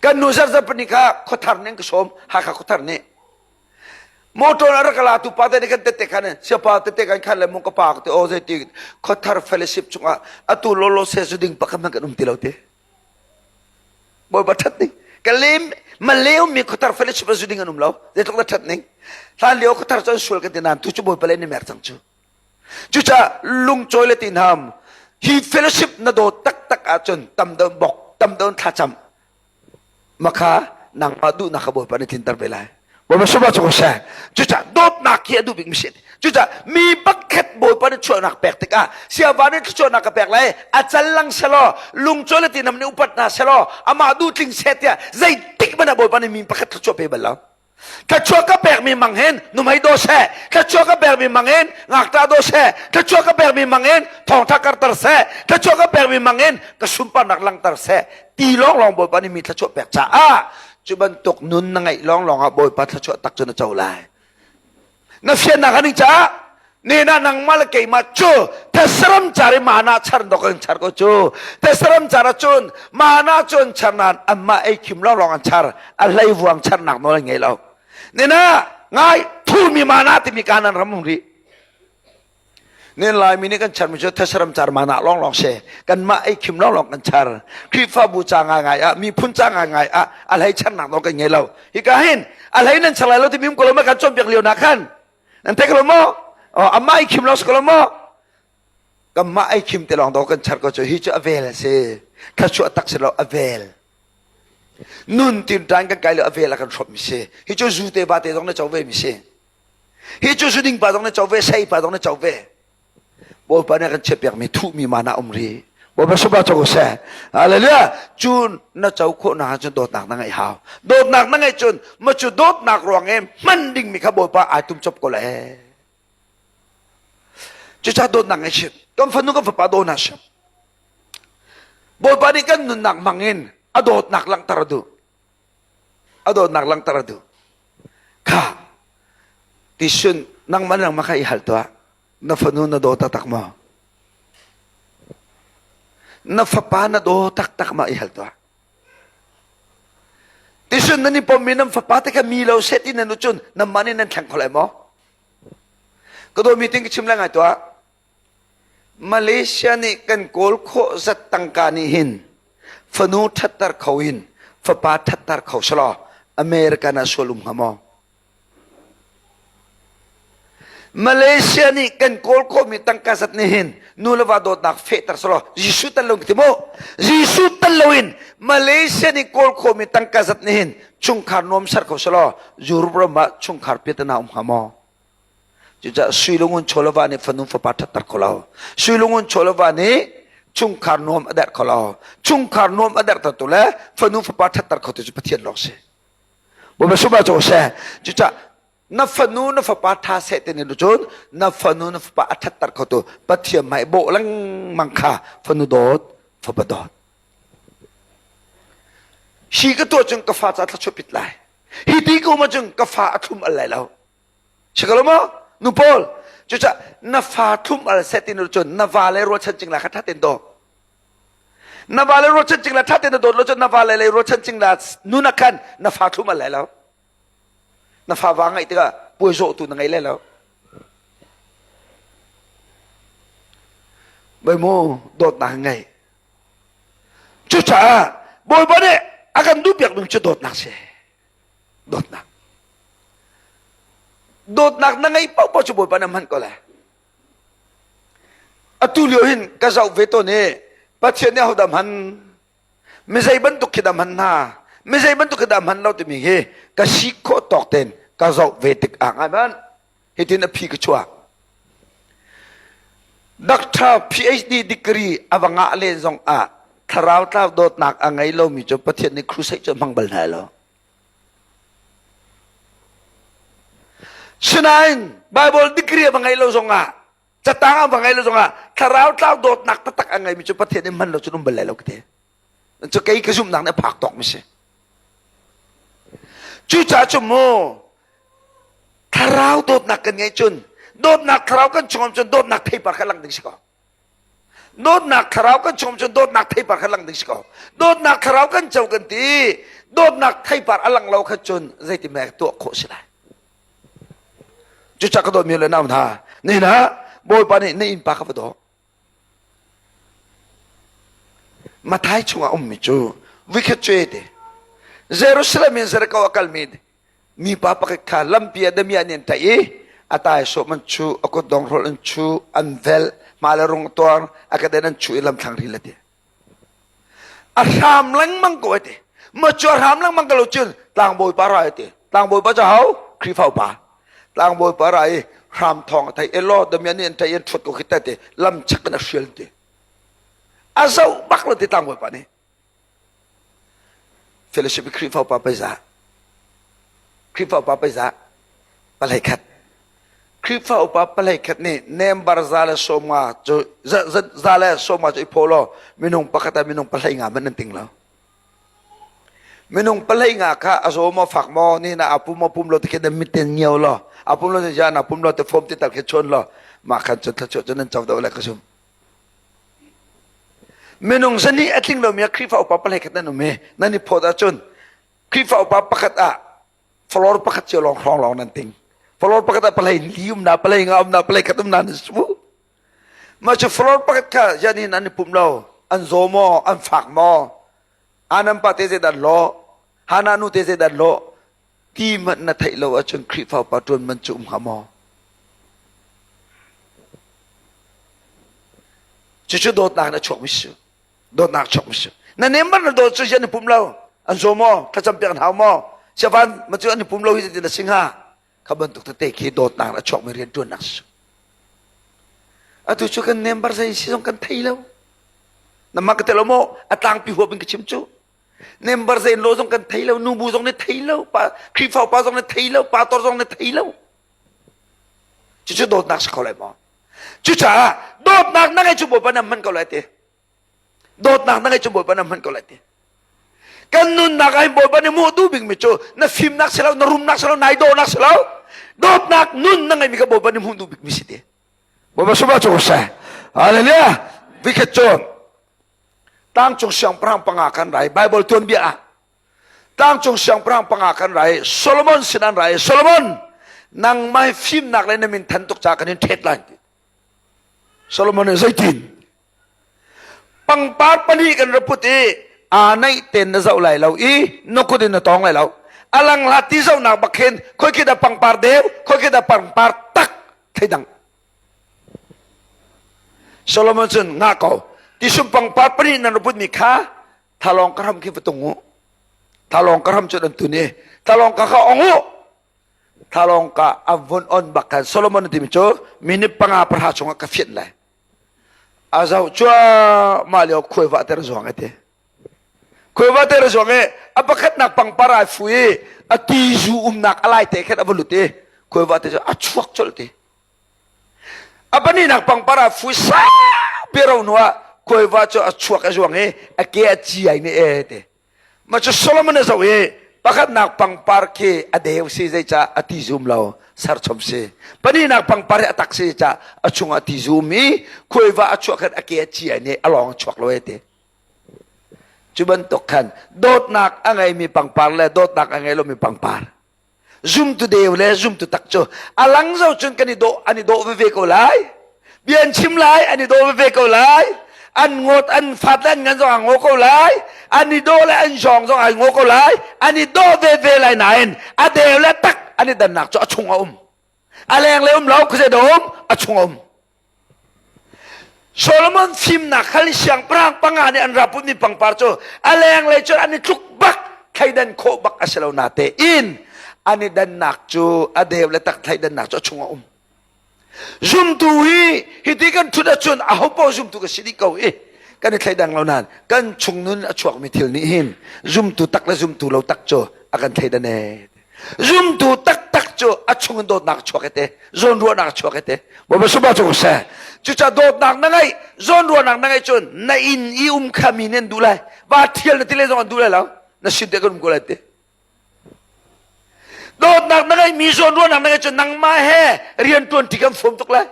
Speaker 1: Kan nu zarzar pahnih kha khuathar nih an ka sawm, Hakha khuathar nih. Motor a rak la tu pa te nih kan tette khan siapa tette kan khan le mung ka pa te o zeiti khuathar fellowship chungah atu lolo se zu ding pakhat hmanh kan um ti lo te. Bawipa that ning. Ka lem maleu mi khuathar fellowship a zu ding an um lo. Zeitluk da that ning. Hlan lio khuathar cu an sual kan ti nain tu cu Bawipa le ni mer cang cu. Cucaah lungcawi le tinham hi fellowship na dawt taktak ahcun tam deuh bok, tam deuh thlacam. Makha nangmah duhnak kha Bawipa nih tlinter ve lai. Bawipa sumah cu seh. Cucaah dawtnak hi a duh bik mi si. Cucaah mi pakhat Bawipa nih chuahnak pek tikah siava nih thluachuahnak ka pek lai a cal lang selaw lungcawi le tinham nih upat hna selaw amah duh tling seh tiah zeitik hmanh ah Bawipa nih mi pakhat thluachuah pe bal lo. Thluachuah ka pekmi mang hin nuhmei daw seh, thluachuah ka pekmi mang in ngakṭah daw seh, thluachuah ka pekmi mang in thawngṭha karter seh, thluachuah ka pekmi mang in ka sunparnak langhter seh ti lawnglawng Bawipa nih mi thluachuah pek caah cu bantuk nun na ngeih lawnglawng ah Bawipa thluachuah tak cu na co lai. Na fiannak a ning caah nena nangmah le keimah cu thesaram car i mana char dok an char ko cu thesaram car ahcun mana cu an char nain anmah ei khim lawnglawng an char a hlei vuang charnak nawl an ngei lo nena ngai thurmi mana timi kanan ram um rih Nen Laimi nih kan charmi cu thesaram car mana lawnglawng si kanmah ei khim lawnglawng kan char Khrihfabu ca ngaingai ah miphun ca ngaingai ah a hlei charnak nawl kan ngei lo hika hin a hlei nan char lai lo timi um ko lo ma kan cawnpiak lio na khan nan theih ko lo maw amah ei khim lo si ko lo maw kanmah ei khim te lawng do kan char ko cu hi cu a vel a si thluachuah tak si lo a vel nun tin tan kan kai lo a vel a kan hrawm mi si hi cu zu te ba te zong na co ve mi si hi cu zu ding pa zong na co ve sei pa zong na co ve Bawipa nih a kan chiahpiakmi thuhmi mana um rih. Bawipa sumah co seh. Hallelujah. Cun na co khawh nak cun dawtnak na ngeih hau. Dawtnak na ngeih cun ma cu dawtnak ruang i hman dingmi kha Bawipa ai tum cop ko le. Cucaah dawtnak ngeih chim. Kan fanu kan fapa daw hna sim. Bawipa nih kan nunnak hmang in a dawtnak langhter a duh. A dawtnak langhter a duh. Kha tisun nangmah nangmah kha i hal tuah. Na fanu na daw taktak maw? Na fapa na daw taktak ma i hal tuah. Tisun nan i pommi nan fapa te kha mi lo seh ti nan cun nanmah nih nan thleng kho lai maw? Ka daw meeting ka chim lai ngai tuah. Malaysia nih kan kawl khawh zat tangka nih hin fanu ṭhatter kho in fapa ṭhatter kho selaw American ah sual um hnga maw? Malaysia nih kan kawl khawhmi tangka zat nih hin nu le va dawtnak fehter selaw Jesuh tel lo ti mu Jesuh tel loin Malaysia nih kawl khawhmi tangka zat nih hin chungkhar nuam ser kho selaw Europe ram ah chungkhar piatana um hnga maw? Cucaah sui lungun chaw le va nih fanu fapa ṭhatter kho lo. Sui lungun chaw le va nih chungkhar nuam a derh kho lo. Chungkhar nuam a derhtertu le fanu fapa ṭhatter khotu cu Pathian lawng si. Bawipa sumah cu seh. Cucaah na fanu na fapa ṭha seh ti nih cun na fanu na fapa a ṭhatter khotu Pathian hmai bawh lengmang kha fanu dawt fapa dawt. Hi ka tuah cun ka fa ca thluachuah pit lai. Hi ti ka um ahcun ka fa a thlum al lai lo. Si ko lo maw? Nu pawl, cucaah na fa thlum al seh ti cun na va le rualchan cingla kha ṭha tein daw. Na va le rualchan cingla ṭha tein na dawt lo cun na va le lei rualchan cingla nun ah khan na fa thlum al lai lo. Na fa va ngaih tikah puai zawhtu na ngei lai lo. Bai mu dawtnak ngei. Cucaah Bawipa nih a kan duhpiak ding cu dawtnak si. Dawtnak. Dawtnak na ngeih paohpaoh cu Bawipa na hman ko lai. Atu lio hin ka zoh ve tawn i Pathian nih ahodah hman mi zei bantuk khi dah hman hna mi zei bantuk khi dah hman lo timi hi ka si khawh tawk tein ka zoh ve tik ah ngai man hitin a phi ka chuak Doctor PhD degree a va ngah len zong ah thlarau tlau dawtnak a ngei lomi cu Pathian nih crusade cu hmang bal hna lo. Sinain Bible degree a va ngei lo zong ah catang a va ngei lo zong ah thlarau tlau dawtnak taktak a ngeimi cu Pathian nih hman lo cun um bal lai lo ka ti. Cu kei ka zumhnak nih a phak tawk mi si. Cucaah cu mu thlarau dawtnak kan ngeih cun dawtnak thlarau kan chungam cun dawtnak theipar kha lang ding si ko. Dawtnak thlarau kan chungam cun dawtnak theipar kha lang ding si ko. Dawtnak thlarau kan co kan ti dawtnak theipar a lang lo kha cun zeitin tuah khawh si lai. Cucaah ka dawtmi le nau hna, nihin ah Bawipa nih na innpa kha va daw. Mathai chungah ummi cu vikhat cu te Jerusalem in Jericho a kalmi mipa pakhat kha lampi ah damiah nih an tlaih i a taisawm an chuh, a kutdong hrolh an chuh, an velh, hma le rung a tuar, a kedan an chuh i lamthlang ril a ti. A hram lengmang ko ai ti. Ma cu a hram lengmang ko lo cun tlangbawi pa ra ai ti. Tlangbawi pa cu ho? Khrihfa upa. Tlangbawi pa ra i hram thawng a thei. Elaw damian nih an thei an ṭhuat ko khi te lam chak in a hrial ti. A zoh bak lo ti tlangbawi pa nih. Fellowship Khrihfa upa pei za. Khrihfa upa pei za. Palei khat. Khrihfa upa palei khat nih nembar 150 cu 150 cu i phaw law minung pakhat ah minung pahlei nga hmanh nan ting lo. Minung pahlei nga kha a zaw maw fak maw ni na a pum maw pum lo ti khi nan mit ten ngio law a pum lo ti ja na pum lo ti fom ti tal khi chon law mah khan cun thluachuah cu nan co deuh le ka zum. Minung zani a tling lomi ah Khrihfa upa pahlei khat nan um i nan i phawt ahcun Khrihfa upa pakhat ah floor pakhat cio lawng hrawng lawng nan ting. Floor pakhat ah palei li um na, palei nga um na, palei khat um na nan si mu. Mah cu floor pakhat kha yan hin an i pum lo. An zaw maw, an fak maw, anan pa te zeidah law, hana nu te zeidah law, ti hmanh na theih lo ahcun Khrihfa upa ṭuan man cu um hnga maw? Cucu dawtnak in a chuakmi si. Dawtnak chuakmi si. Na nem na dawt cu an i pum lo. An zaw maw? Thlacam piak an hau maw? Siavan ma cu an i pum lo hi zeitin a si hnga? Kha bantuk tete khi dawtnak in a chuakmi rianṭuannak si. Atu cu kan member zei si zong kan thei lo. Na mak ka te lo maw? A tlangpi huap in ka chim cu. Member zei lo zong kan thei lo, nubu zong nih thei lo, pa Khrihfa upa zong nih thei lo, pastor zong nih thei lo. Cucu dawtnak si kho lai maw? Cucaah dawtnak na ngeih cu Bawipa nih hman ko lai ti. Dawtnak na ngeih cu Bawipa nih hman ko lai ti. Kan nunnak ah hin Bawipa nih hmuh duh bikmi cu na fimnak si lo, na rumnak si lo, nai dawhnak si lo. Dawtnak nun na ngeihmi kha Bawipa nih hmuh duh bikmi si ti. Bawipa sungah cu seh. Hallelujah. Vikhat cu tlangcung siangpahrang panga kan rai Bible tuanbia ah tlangcung siangpahrang panga kan rai Solomon sin an rai Solomon nangmah fimnak le na min than tuk ca kan in ṭhet lai Solomon nih zeitin pangpar pali kan ra put i aa naih ten na zoh lai lo i na kut in na tawng lai lo alang hlat ti zohnak bak khin khoi khi dah pangpar deu khoi khi dah pangpar tak theidang Solomon cun ngah ko tisum pangpar pali nan ra putmi kha thalong ka ram khi va tung u thalong ka ram cu nan tun i thalong ka kha ong u thalong ka a vun on bak khan Solomon timi cu minute panga pahra chungah ka fianh lai a zoh cuahmah lio khuai va ter zuang ate khuai va ter zuang i a pakhatnak pangpar ai fu i a ti zu umnak a lai te khan a va lut i khuai va te cu a chuak colh ti A pahnihnak pangpar ah fu saupi ro hnu ah khuaiva cu a chuak a zuang i a ke a ci ai ne e te. Mah cu Solomon a zoh i pakhatnak pangpar khi a deu si zeicah a ti zum lo serchom si. Pahnihnak pangpar hi a tak si zeicah a chungah ti zum i khuaiva a chuah khan a ke a cia nih a lawng a chuak lo e ti. Cu bantuk khan dawtnak a ngeimi pangpar le dawtnak a ngei lomi pangpar zumtu deu le zumtu tak cu a lang zo cun kan i dawh an i dawh veve ko lai bia an chim lai an i dawh veve ko lai an ngawt an fat le an ngan zong a ngaw ko lai an i dawh le an zawng zong ai ngaw ko lai an i dawh veve lai nain a deu le tak an i dannak cu a chung a um a leng le um lo khuazei dah um a chung a um Solomon fimnak hal siangpahrang panga nih an ra putmi pangpar cu a lenglei cun an i tluk bak thleidan khawh bak a si lo natein an i dannak cu a deu le tak thleidannak cu a chung a um. Zumtu hi hiti kan ṭhut ahcun ahopaoh zumtu ka si dih ko i kan i thleidang lo nain kan chung nun a chuakmi thil nih hin zumtu tak le zumtu lo tak cu a kan thleidan ee. Zumtu taktak cu a chung in dawtnak chuak ete zawnruahnak chuak ete Bawipa sungpa cu seh cucaah dawtnak na ngeih zawnruahnak na ngeih cun na inn i um kha mi nih an duh lai va thial na ti le zong an duh lai lo na sin te kan um ko lai ti dawtnak na ngeih mi zawnruahnak na ngeih cun nangmah he rian tuan ti kan fom tuk lai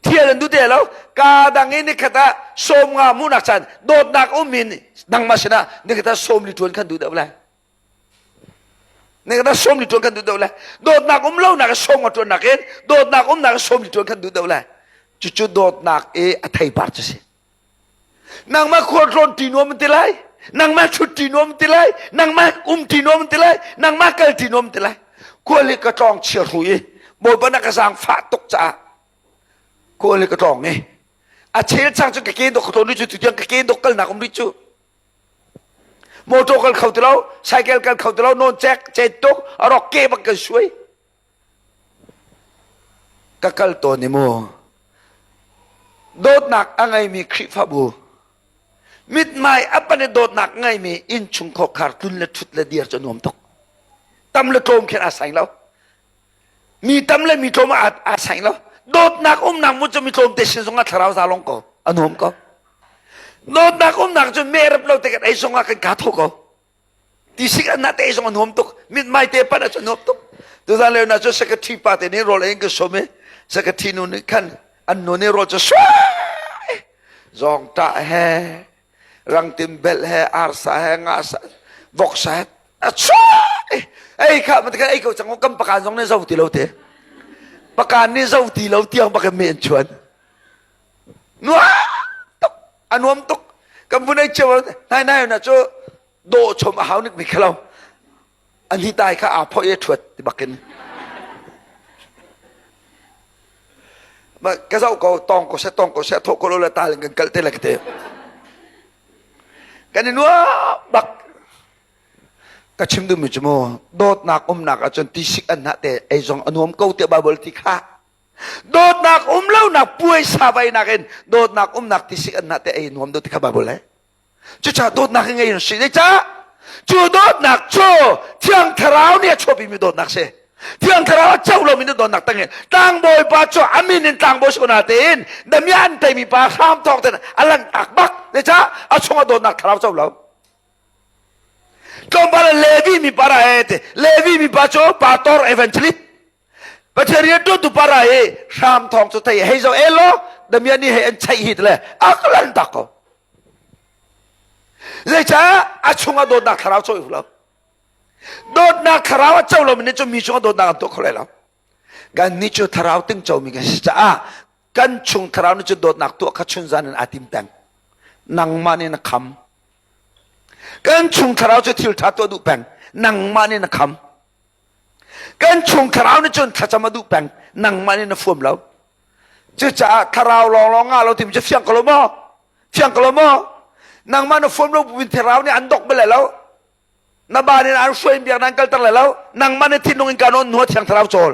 Speaker 1: thial an duh te lo ka dang i nikhat ah sawm nga hmuhnak caan dawtnak um in nangmah sinah nikhat ah sawm li tuan khan duh deuh lai Ne sawm li tuan kan duh deuh le dawtnak um lo nak sawm nga tuan nak in dawtnak um nak sawm li tuan kan duh deuh le cucu dawtnak i a theipar cu si nangmah khualtlawn ti nuam ti lai nangmah thut ti nuam ti lai nangmah um ti nuam ti lai nangmah kal ti nuam ti lai khual hi ka tlawng chia hru i bawipa na ka zaang fah tuk caah khual hi ka tlawng i a chel chang cu ka ke dok ka tlawn rih cu tutiang ka ke dok kalnak um rih cu Motor kal kho ti lo, cycle kal kho ti lo, nawn cek, cet tuk, a rawk ke bak kan suai. Ka kal tawn i mu. Dawtnak a ngeimi Khrihfabu, mithmai a pan i dawtnak a ngeimi innchung khawkhar tlun le ṭhut le dir cu a nuam tuk. Tam le tlawm khin aa saing lo. Mi tam le mi tlawm aa saing lo. Dawtnak umnak hmun cu mi tlawm te sin zongah thlarau za long ko. A nuam ko. Dawtnak umnak cu merep lo te kan ei zongah kan kaa tho ko. Tisik an na te zong a nuam tuk. Mithmai te pan a nuam tuk. Tuzan leo na cu secretary pa te nih rawl ei in ka sawm i secretary nu nih khan an nu nih rawl cu suai zawngṭah he rangtim bel he arsa he ngasa voksa he a chuah ei kha ma ei ko cang kan pakan zong nih zo ti lo te pakan nih zo ti lo tiang bak in mi an chuan nuam tuk a nuam tuk kan vun ei cio nai nai na cu dawh chom a hau nik mi khalo an hi tai kha aa phoi e thuat ti bakin ma ka zau ko tong ko se tong ko se tho ko lo la tal kan kal te la te kan i nuam bak ka chim duhmi cu mu dawtnak umnak ahcun tisik an hnah te ei zong a nuam ko tiah Baibal ti kha dawtnak um lonak puaisa vainak in dawtnak umnak tisik an hnah te ei nuam do ti kha Baibal he cucaah dawtnak hi ngei in si zeicah cu dawtnak cu Thiang Thlarau nih a chuahpimi dawtnak si Thiang Thlarau a co lomi na dawtnak tang in tlangbawi pa cu a min in tlangbawi si ko natein damiah an teimi pa hram thawng ten a lan tak bak zeicah a chungah dawtnak thlarau co lo Tlawmpal ah Levi mi para he te Levi mi pa cu pastor evangelist Pathian rianṭuantu para i hram thawng cu thei hei zo elo damian nih hei an cheih hi le a ka lan tak ko zeicah a chungah dawtnak thlarau cawi lo dawtnak thlarau a co lomi nih cu mi chungah dawtnak an tuah kho lai lo kan nih cu thlarau ting comi kan si caah kan chung thlarau nih cu dawtnak tuah kha chunzan in aa tim peng nangmah nih na kham Kan chung thlarau cu thil ṭha tuah duh peng. Nangmah nih na kham. Kan chung thlarau nih cun thlacam a duh peng. Nangmah nih na fuam lo. Cucaah thlarau lawnglawng ngah lo timi cu fiang ko lo maw? Fiang ko lo maw? Nangmah na fuam lo buin thlarau nih an dok bal lo. Na ba nih an hruai biak nan kalter lai lo. Nangmah nih thinlung in ka nawn hnuah thiang thlarau cawl.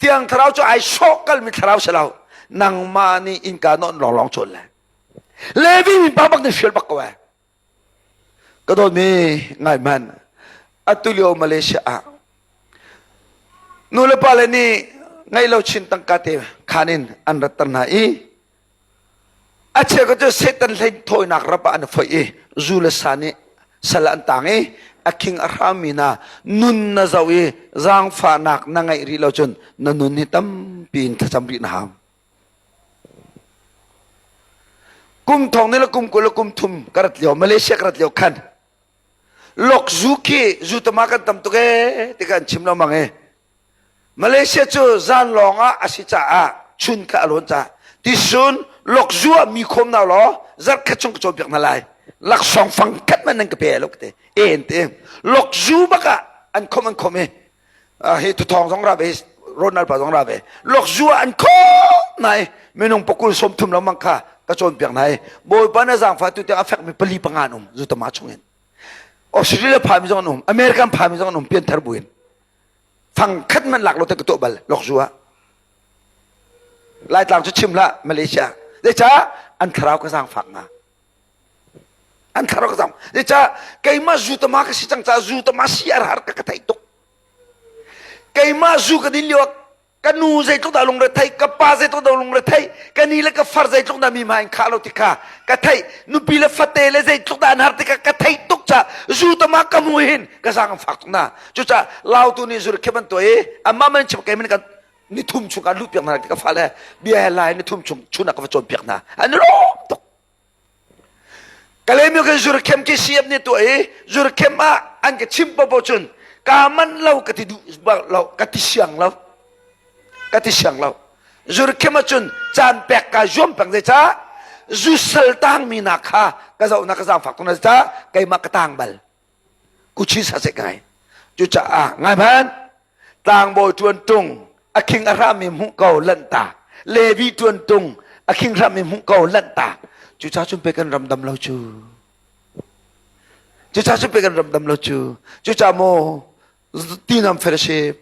Speaker 1: Thiang thlarau cu ai sawh kalmi thlarau si lo. Nangmah nih innka nawn lawnglawng cawl le. Levi mi pa bak nih hrial bak ko ai. Ka dawtmi ngai hmanh. Atu lio Malaysia ah nu le pa le nih ngeih lo chin tangka te khan in an ratter hna i a cheukhat cu Satan hlei thawinak rap ah an foih i zu le sa nih Sal an tang i a khing a hrammi hna nun na zoh i zaangfahnak na ngeih rih lo cun na nun hi tampi in thlacam rih na hau. Kum thong ni le kum 20 le kum thum ka rat lio Malaysia ka rat lio khan lok zu khi zu tama kan tam tuk ee ti kan chim lo mang e Malaysia cu zan lawng ah a si caah chun kha a lawn caah tisun lok zu ah mi khawm na law zarh khat chung ka cawnpiak hna lai laksawng fang khat man nan ka pe lo ka ti en te lok zu bak ah an khom an khom i hi thuthawng zong ra ve Ronald pa zong ra ve lok zu ah an khom nai minung pakul som thum lo mang kha ka cawnpiak nai bawipa na zaangfa tu tiang a fek mi pali panga an um zu tama chung in Australia phami zong an um American phami zong an um pianthar buin fang khat man lak lo te ka tuah bal lok zu ah Laitlang cu chim hlah Malaysia zeicah an thlarau ka zaangfak nga an thlarau ka zaang zeicah keimah zu tama ka si cang caah zu tama si ar har ka ka theih tuk keimah zu ka din lio ka nu zeitluk dah lungre thei ka pa zeitluk dah lungre thei ka ni le ka far zeitluk dah mi hmai in khah lo ti kha ka theih nupi le fate le zeitluk dah an har ti kha ka theih tuk ca zu tama ka mu hin ka zaang an fak tuk na cucaah lautu nih zu khe ban tuah i amah man chim kei man kan ni thum chung kan luh piak hna ka fale bia he lai ni thum chung chun ah ka va cawn piak hna an lawm tuk Kalaymyo kan zurkhem ki siam nih tuah i zurkhem ah an ka chim popo cun ka man lo ka ti duh lo ka ti siang lo ka ti siang lo zurkhem ah cun caan pek ka zuam peng zei ca zu sal tang mi na kha ka zoh na ka zaangfak tuk na ca keimah ka tang bal kuchi sa se ngai cucaah ngai hmanh tlangbawi ṭuan ṭung a khing a hrami hmuh ko lanhtak levi ṭuan ṭung a khing hrami hmuh ko lanhtak cucaah cun pe kan ram dam lo cu cucaah cun pe kan ram dam lo cu cucaah maw tinam fellowship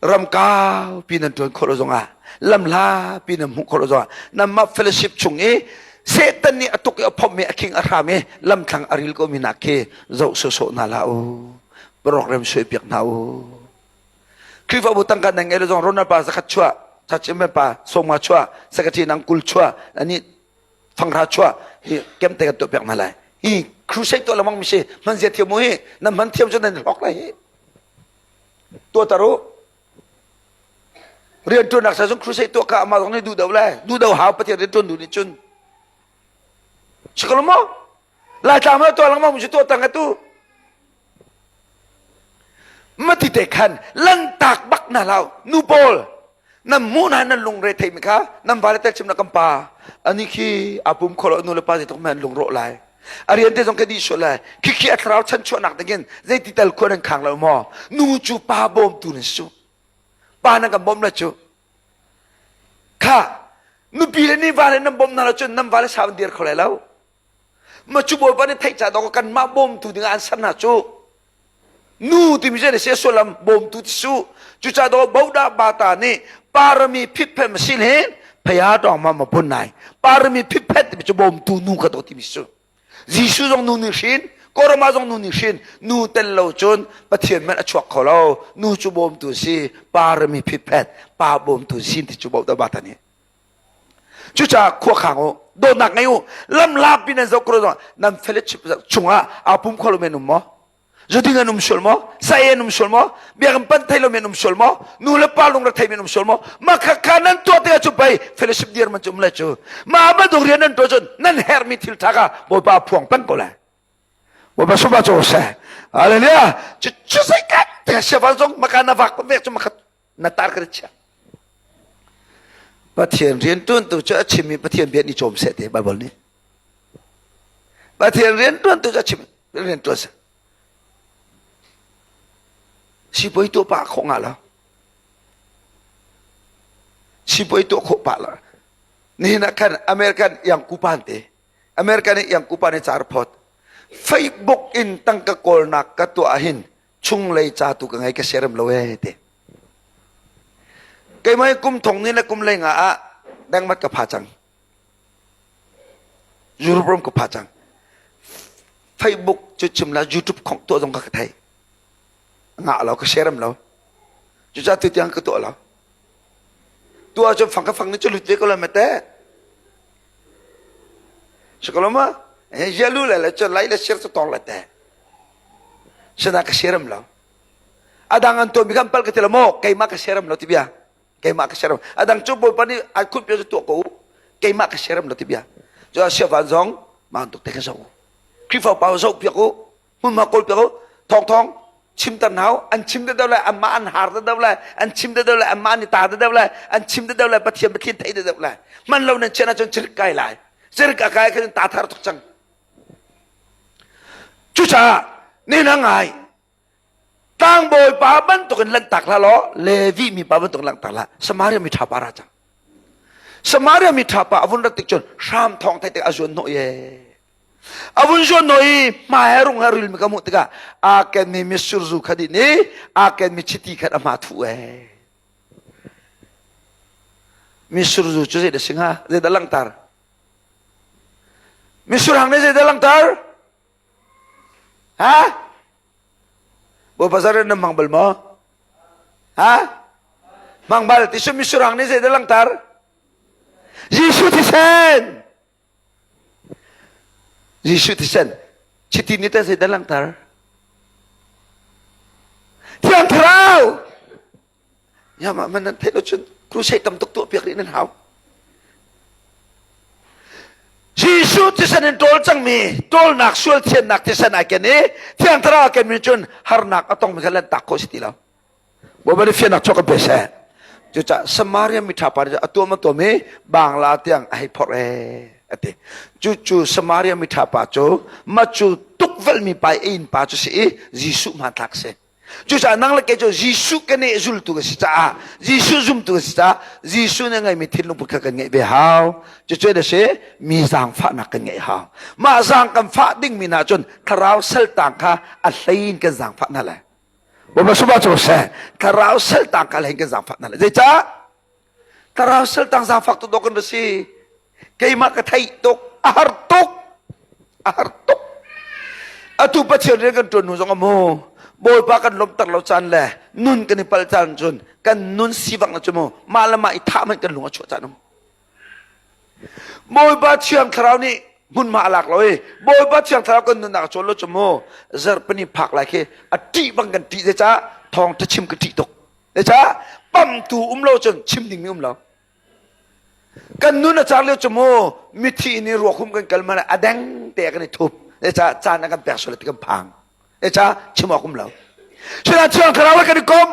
Speaker 1: ram kaupi nan ṭuan khawh lo zongah lam hlapi nan hmuh khawh lo zongah nanmah fellowship chung i Satan nih a tuk i a phomh i a khing a hram i lamthlang a ril komi nak khi zoh sawsawh hna hlah u program suai piak hna u Khrihfabu tangka nan ngei lo zong Ronald pa zakhat chuah Chachim pa sawma chuah secretary nang kul chuah ani fanghra chuah hi kem te kan tuah piak hna lai hi crusade tuah lengmang mi si hman zia thiam mu hi nan hman thiam cu nan hlok lai hi tuah tar u rian ṭuannak sa zong crusade tuah ka amah zong nih duh do le duh do hau pathian rian ṭuan duh nih cun sikolo maw laitlang ma tuah lengmang mu tuah tang atu mati te khan lantak bak na lau nu pawl nan mu na nan lungre thei mi kha nan va le tel chim na kan pa ani khi apum kholo nu le pa zeitluk men lungro lai a rian te zong ka di sual lai khi khi a thlarau chan chuahnak dingin zeiti tal khua nan khang lo maw nu cu pa bawmtu nan su pa nan kan bawm la cu kha nupi le ni va le nan bawm hna lo cun nan va le sau an dir kho lai lo ma cu bawipa nih theih ca dawk kanmah bawmtu dingah an ser hna cu nu timi cu si sullam bawmtu ti su cucaah daw bodah bata nih parami phitphet ma sin hin phaya tawng ma ma pun nai parami phitphet timi cu bawmtu nu ka to timi su Jesuh zong nu nih hrin Koroma zong nu nih hrin nu tel lo cun Pathian man a chuak kho lo nu cu bawmtu si parami phitphet pa bawmtu sin ti cu bodah bata nih Cucaah khua khang u, dawtnak ngei u, lamlap in nan zoh ko zong nan fellowship chungah aa pum kho lomi an um maw? Zuding an um sual maw? Sai an um sual maw? Biakinn pan thei lomi an um sual maw? Nu le pa lungre theimi an um sual maw? Mah kha kha nan tuah tikah cu pei fellowship dir man cu um lai cu. Mah bantuk rian nan tuah cun nan herhmi thil ṭha kha Bawipa phuang peng ko lai. Bawipa sumah cu seh. Hallelujah. Cu cu zei kan te siaval zong maka na vak vek cu makhat na tar ka chia Pathian riantuantu cu a chimmi Pathian bia nih cawm seh te Bible nih Pathian riantuantu cu a chim riantuan seh sipuai tuah pah khawh nga lo sipuai tuah khawh pah lo nihin ah khan American yang kupan te American in yang kupan i car phot Facebook in tangka kawlnak ka tuah hin chunglei ca tu ka ngei ka siarem lo ee te keimah kum thong ni le kum lei nga ah dengmat ka pha cang Europe ram ka pha cang Facebook cu chim la YouTube khong tuah zong ka ka thei ngah lo ka siarem lo cucaah tu tiang ka tuah lo tuah cu fang ka fang ni cu lut ve ko lo mate Sikoloma, yalu le le cu lai le sir cu tong le te. Sina ka siaram lo. Adang an tuah mi kan pal ka ti lo maw? Keimah ka siaram lo ti bia. Keimah ka siaram. Adang cu Bawipa nih ai khut pia cu tuah ko u. Keimah ka siaram lo ti bia. Cu siavan zong maan tuk te ka zoh u. Khrihfa pa zoh piak u. Hmunhma kawl piak u. Thawng thawng chimter hna u. An chim deuh lai, anmah an har deuh lai, an chim deuh lai, anmah an i ta deuh lai, an chim deuh lai, Pathian Pathian thei deuh lai. Hman lo nan chian ahcun cirik kai lai. Cirik a kai khan ta thar tuk cang. Cucaah nin a ngai. Tlangbawi pa bantukin lanhtak hlah law Levi mi pa bantukin lanhtak hlah. Samaria mi ṭha pa ra cang. Samaria mi ṭha pa a vun rat tik cun hram thawng thei tik a zuan hnawh ye. A vun zuan hnawh i hma he rung he ril mi ka hmuh tikah aa kenmi mitsur zu kha dih ni aa kenmi chiti khat a hma thuh ee. Mitsur zu cu zeidah si hnga? Zeidah langhter? Mitsur hang nih zeidah langhter? Ha? Bawipa zar in nan hmang bal maw? Ha? Hmang bal ti cu mitsur hang nih zeidah langhter? Jesuh thisen! Jesuh thisen chiti nih teh zeidah langhter? Thiang Thlarau! Ya mah man nan theih lo cun crusade tam tuk tuah piak rih nan hau. Jesuh thisen in ṭawl cangmi ṭawlnak sual thiannak thisen ai ken i Thiang Thlarau a kenmi cun harnak a tongmi kha lanhtak khawh si ti lo. Bawipa nih fiannak chuak kan pe seh. Cucaah Samaria miṭha pa nih a tuam a tuam i bangla tiang a hei phorh ee a ti. Cucu Samaria miṭha pa cu macu tukvelhmi pa i inn pa cu si i Jesuh hmanthlak si. Cucaah nang le kei cu Jesuh keneh zultu kan si caah Jesuh zumtu kan si caah Jesuh nih a ngeihmi thinlung put kha kan ngeih ve hau. Cucu a si mi zaangfahnak kan ngeih hau. Mah zaang kan fah dingmi hna cun thlarau saltang kha a hlei in kan zaangfah hna lai. Bawipa sumah cu seh thlarau saltang kha hlei in kan zaangfah hna lai. Zeicah? Thlarau saltang zaangfak tuk dawh kan va si. Keimah ka theih tuk, a har tuk, a har tuk. Atu Pathian rian kan ṭuan hnu zong ah mu Bawipa kan lawmhter lo caan le nun kan i palh caan cun kan nun sivak na cu mu mah le mah i thah hmanh kan lung a chuah caan um. Bawipa Thiang Thlarau nih hmunhma a lak lo i Bawipa Thiang Thlarau kan nunnak a cawl lo cu mu zarhpini phak lai khi a ṭih bang kan ṭih zeicah thawngṭha chim ka ṭih tuk. Zeicah pamtu um lo cun chim dingmi um lo. Kan nun a car lio cu mu mithi inn i ruakhum kan kal man a deng te kan i thup. Zeicah caan a kan pek sual ti kan phang. Zeicah chim awk um lo. Sina Thiang Thlarau kan i kom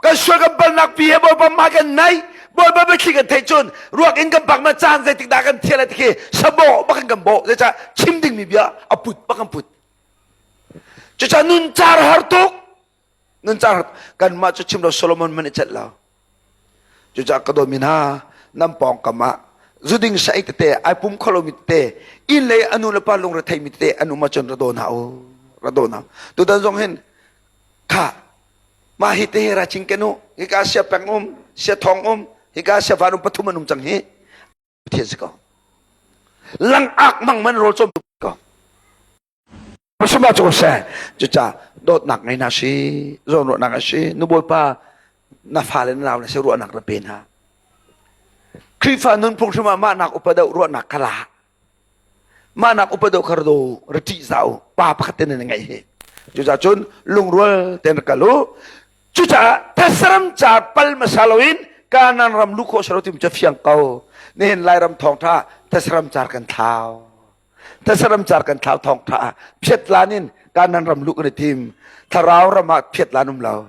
Speaker 1: kan sual kan palnak pi he Bawipa hmai kan naih Bawipa biathli kan theih cun ruak in kan pak ma caan zeitik dah kan thial ti khi sabawh bak in kan bawh zeicah chim dingmi bia a put bak kan put cucaah nun car har tuk Nun caan kanmah cu chim lo Solomon hmanh i celh lo. Cucaah ka dawtmi hna, nan pawngkam ah zuding sa ei tete, ai pum kho lomi tete, inn lei a nu le pa lungre theimi tete an um ahcun ra daw hna u, ra daw hna. Tutan zong hin kha mah hi te hi ra ching ken u, hika sia peng um, sia thong um, hika sia van um pathum an um cang hi. Pathian si ko. Langak mang man rawl cawm ko. Pasuma cu seh cucaah dawtnak ngei hna si zawnruahnak a si nu bawipa na fale na nau na si ruahnak na pe hna Khrihfa nunphung hrim ah mahnak upa deuh ruahnak kha la mahnak upa deuh kha do ra ṭih zau pa pakhat te nan ngeih hi cucaah cun lungrual ten ra kal u cucaah thesaram ca pal hmasa loin Kanaan ram lu khawh sero tim cu fiang ko nihin Lairam thawngṭha thesaram car kan thlau Thesaram car kan thlau thawng tha ah phiatlan in Kanan ram luh kan i tim. Thlarau ram ah phiatlan um lo.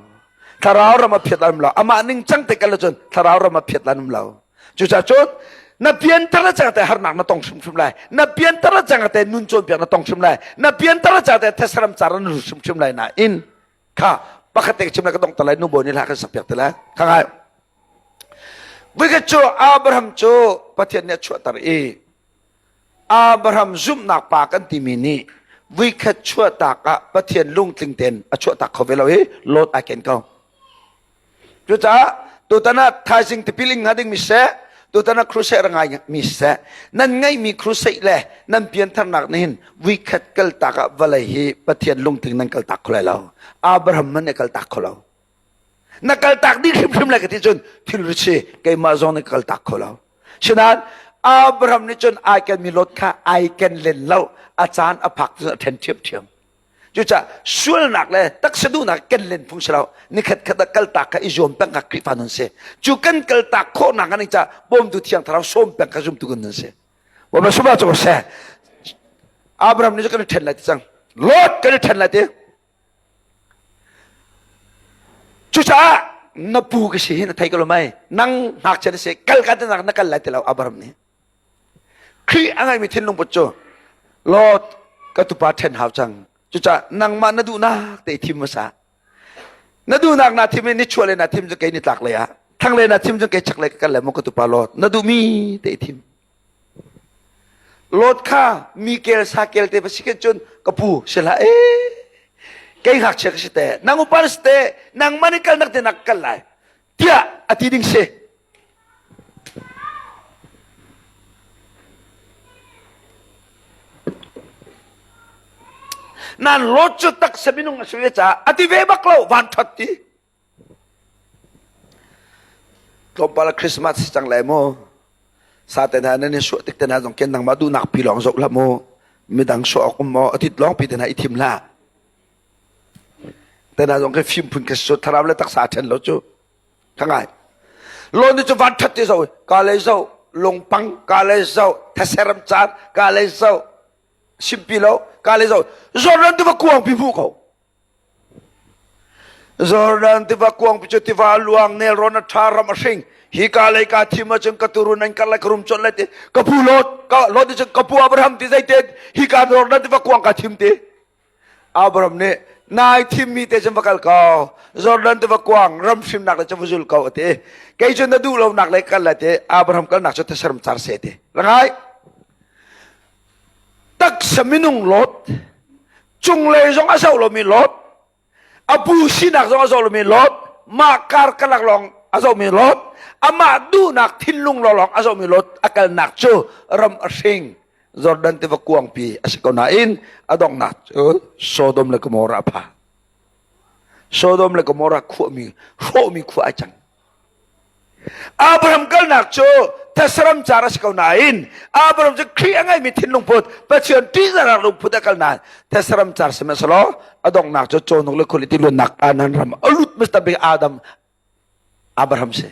Speaker 1: Thlarau ram ah phiatlan um lo. Amah ning cang te kal cun thlarau ram ah phiatlan um lo. Cucaah cun na pianter le cang te harnak na tong hrimhrim lai. Na pianter le cang te nun cawnpiak na tong hrim lai. Na pianter le cang te thesaram car na lut hrimhrim lai nain kha pakhat te chim lai ka dong te lai nu bawi nih hla kan sak piak te lai. Kha ngai. Vikhat cu Abraham cu Pathian nih a chuahter i Abraham zumhnak pa kan timi nih vuikhat chuahtak ah Pathian lungtling tein a chuahtak kho ve lo i Lot ai ken ko. Cucaah tutan ah thaizing tipil ing hnga dingmi seh, tutan ah crusade a ngai mi seh, nan ngeihmi crusade le nan piantharnak nih hin vuikhat kaltak ah vawlei hi Pathian lungtling nan kaltak kho lai lo. Abraham man nih kaltak kho lo. Na kaltak dih hrimhrim lai ka ti cun thilri si keimah zong nih ka kaltak kho lo. Sinain Abraham nih cun ai kenmi Lot kha ai ken len lo a caan a phak cun a ṭhen ṭhiamṭhiam. Cucaah sualnak le taksa duhnak ken len phung si lo. Nikhat khat ah kaltak kha i zuam peng kha Khrihfa nun si. Cu kan kaltak khawhnak an ca bawmtu thiang thlarau sawm peng kha zumtu kan nun si. Bawipa suma cu seh. Abraham nih cu kan i ṭhen lai ti cang. Lot kan i ṭhen lai ti. Cucaah na pu ka si hi na thei ko lo mei. Nang ngakchia na si kal ka ti na kal lai ti lo Abraham nih. Khrih a ngeimi thinlung put cu Lot ka tupa ṭhen hau cang. Cucaah nangmah na duhnak te i thim hmasa. Na duhnak naa thim i nichuah le naa thim cu kei nitlak lei ah, thlanglei naa thim cu kei chaklei ka kal lai maw ka tupa Lot. Na duhmi te i thim. Lot kha mi kel sa kel te va si khin cun ka pu si hlah ee. Kei ngakchia ka si te, nang upa na si te, nangmah nih kalnak te nak kal lai. Tiah a ti ding si. Nan Lot cu taksa minung a si ve caah a ti ve bak lo van ṭhat ti. Tlawmpal ah Christmas si cang lai mu. Sa te hna nan i suah tik te hna zong khin nangmah duhnak pi lawng zoh hlah mu. Midang suah awk um maw a tit lawng pi te hna i thim hlah. Te hna zong khi fim phun ka si cu thlarau le taksa a ṭhen lo cu. Ka ngai. Lawn cu van ṭhat ti zo, ka lei zo, lungpang ka lei zo, theseram caan ka lei zo, simpi lo, ka lei zo. Jordan tiva kuang pi hmu ko. Jordan tiva kuang pi cu tiva luang nelrawn a ṭha ram a hring. Hi ka lei ka thim ahcun ka turun an kar lai ka rum chawt lai ti. Ka pu Lot, ka Lot nih cun ka pu Abraham ti zeitin hi ka Jordan tiva kuang ka thim ti. Abraham nih nai thimmi te cun va kal ko Jordan tiva kuang ram hrimnak le cu va zul ko a ti kei cu na duh lonak le kal lai ti Abraham kalnak cu thesaram car se ti rangai taksa minung lot cunglei zong a zoh lomi lot a pu sinak zong a zoh lomi lot mah kar kalak lawng a zohmi lot amah duhnak thinlung lawng a zohmi lot a kalnak cu ram a hring Jordan tiva kuangpi a si ko nain a donghnak cu Sodom le Gomorrah a pha. Sodom le Gomorrah khuami hrawhmi khua ai cang. Abraham kalnak cu thesaram car a si ko nain Abraham cu Khrih a ngeimi thinlung put Pathian ṭihzahnak lungput a kal nain thesaram car sihmanhsehlaw a donghnak cu cawhnuk le khuali tiluannak Kanaan ram a lut hmasa bik Adam Abraham si.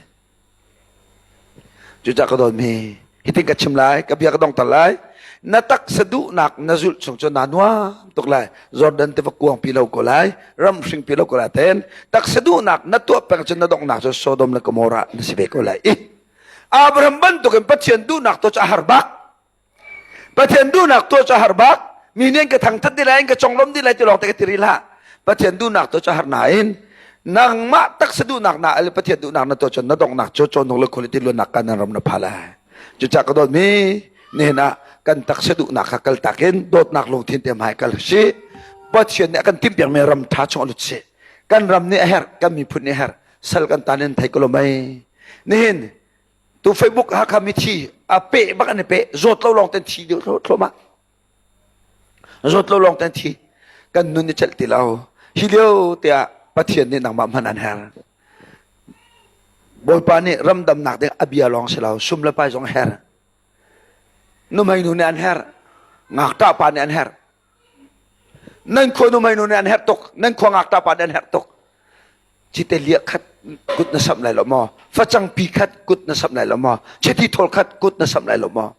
Speaker 1: Cucah ka dawtmi, hitin ka chim lai, ka bia ka dongter lai. Na taksa duhnak na zulh chung cu naa nuam tuk lai. Jordan tiva kuang pi lo ko lai, ram hring pi lo ko lai ten. Taksa duhnak na tuah peng cun na donghnak cu Sodom le Gomorrah na si ve ko lai. I Abraham bantukin Pathian duhnak tuah cu a har bak. Pathian duhnak tuah cu a har bak. Mi nih an ka thangthat dih lai, an ka conglawmh dih lai ti lawng te ka ti rih hlah. Pathian duhnak tuah cu a har nain nangmah taksa duhnak na al Pathian duhnak na tuah cun na donghnak cu cawnuk le quality luannak kan ram na pha lai. Cucaah ka dawtmi nihin ah kan taksa duhnak kha kaltak in dawtnak lungthin te hmai kal si. Pathian nih a kan timhpiakmi ram ṭha chung a lut si. Kan ram nih a herh, kan miphun nih a herh. Sal kan tan in thei ko lo mei. Nihin Tu Facebook Hakha mithi a peh bak an i peh zawt lo lawng ten thi deuh thluahmah zawt lo lawng ten thi kan nun i celh ti lo hi lio tiah Pathian nih nangmah hman an her Bawipa nih ramdamnak ding a bia lawng si lo sum le pai zong her nuhmei nu nih an her ngakṭah pa nih an her Nan khua nuhmei nu nih an herh tuk. Nan khua ngakṭah pa nih an herh tuk. Cite liah khat kut na samh lai lo maw? Facang pi khat kut na samh lai lo maw? Chiti thawl khat kut na samh lai lo maw?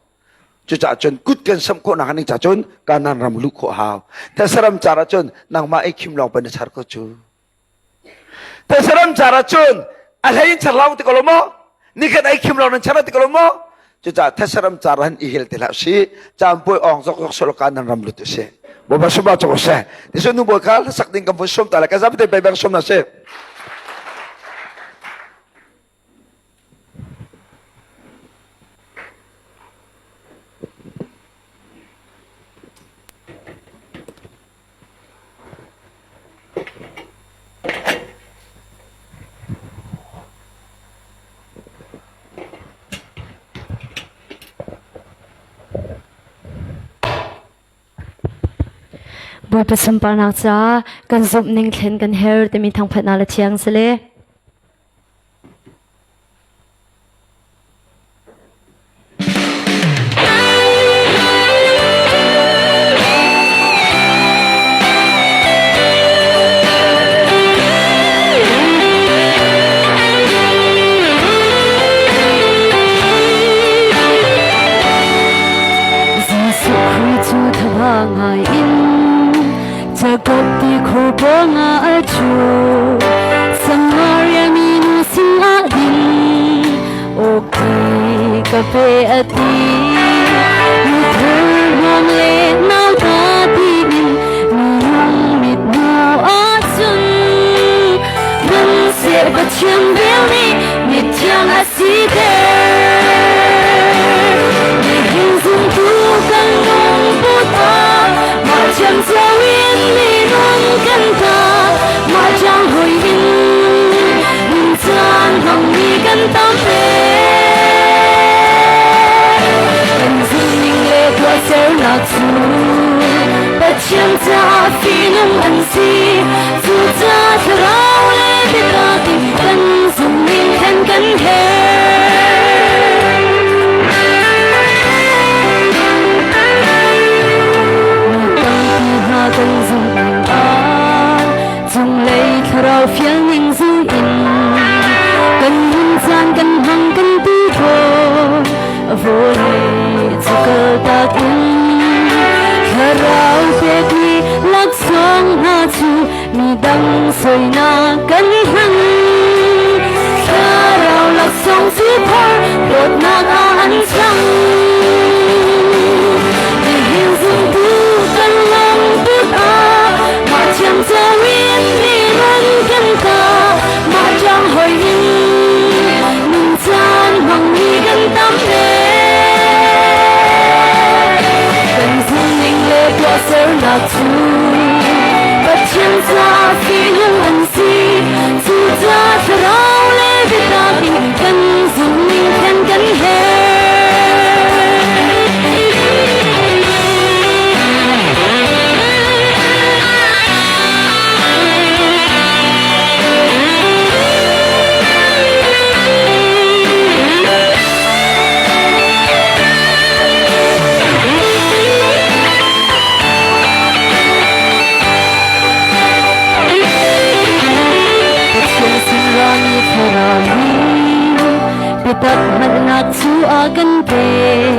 Speaker 1: Cucaah cun kut kan samh khawhnak ning ca cun Kanaan ram luh khawh hau. Thesaram car ah cun nangmah ei khim lawng pa na char ko cu. Thesaram car ah cun a hlei in char lo ti ko lo maw? Nikhat ei khim lo nan char ti ko lo maw? Cucaah thesaram car han i hel te hlah si. Caanpuai ong zok zok soloka nan ram lut si. Bawipa sumba cok seh. Tisu nu bawi kha hlasak ding kan vun som ta le ka zapi te bei bang som na si.
Speaker 2: Bawipa sunparnak caah kan zumhning thlen kan her timi thangphatnak le thiang si le. Peter cu Samaria minu sinah din awki ka pe a ti. Nuthur hnawm le nauta tiin minung mithmuh ahcun hmanhseh Pathian vel nih mithiang a siter. Nihin zumtu kan lungput ah mah thiamcio in minung kan ta mah ṭang hoi in caan hmangmi kan tam ve. Kan zumhning le tuahsernak cu Pathian caah fihnung an si. Cucaah thlarau le biatak in kan zumhning thlen kan herh. Mi tampi hna kan zumhning ah cunglei thlarau fialning zul in kan nun caan kan hmang kan ti tawn. Vawlei cu kaltak in thlarau pekmi laksawng hna cu midang soinak kan hman. Thlarau laksawng cu thar dawtnak ah an cang. Nihin zumtu kan lungput ah mah thiamco in minung kan ta mah ṭang hoi in nun caan hmangmi kan tam ve. Kan zumhning le tuahsernak cu Pathian caah fihnung an si. Cucaah thlarau le biatak in kan zumhning thlen kan herh. Pathian sin rami thlarau nih biatak hngalhnak cu a kan pek.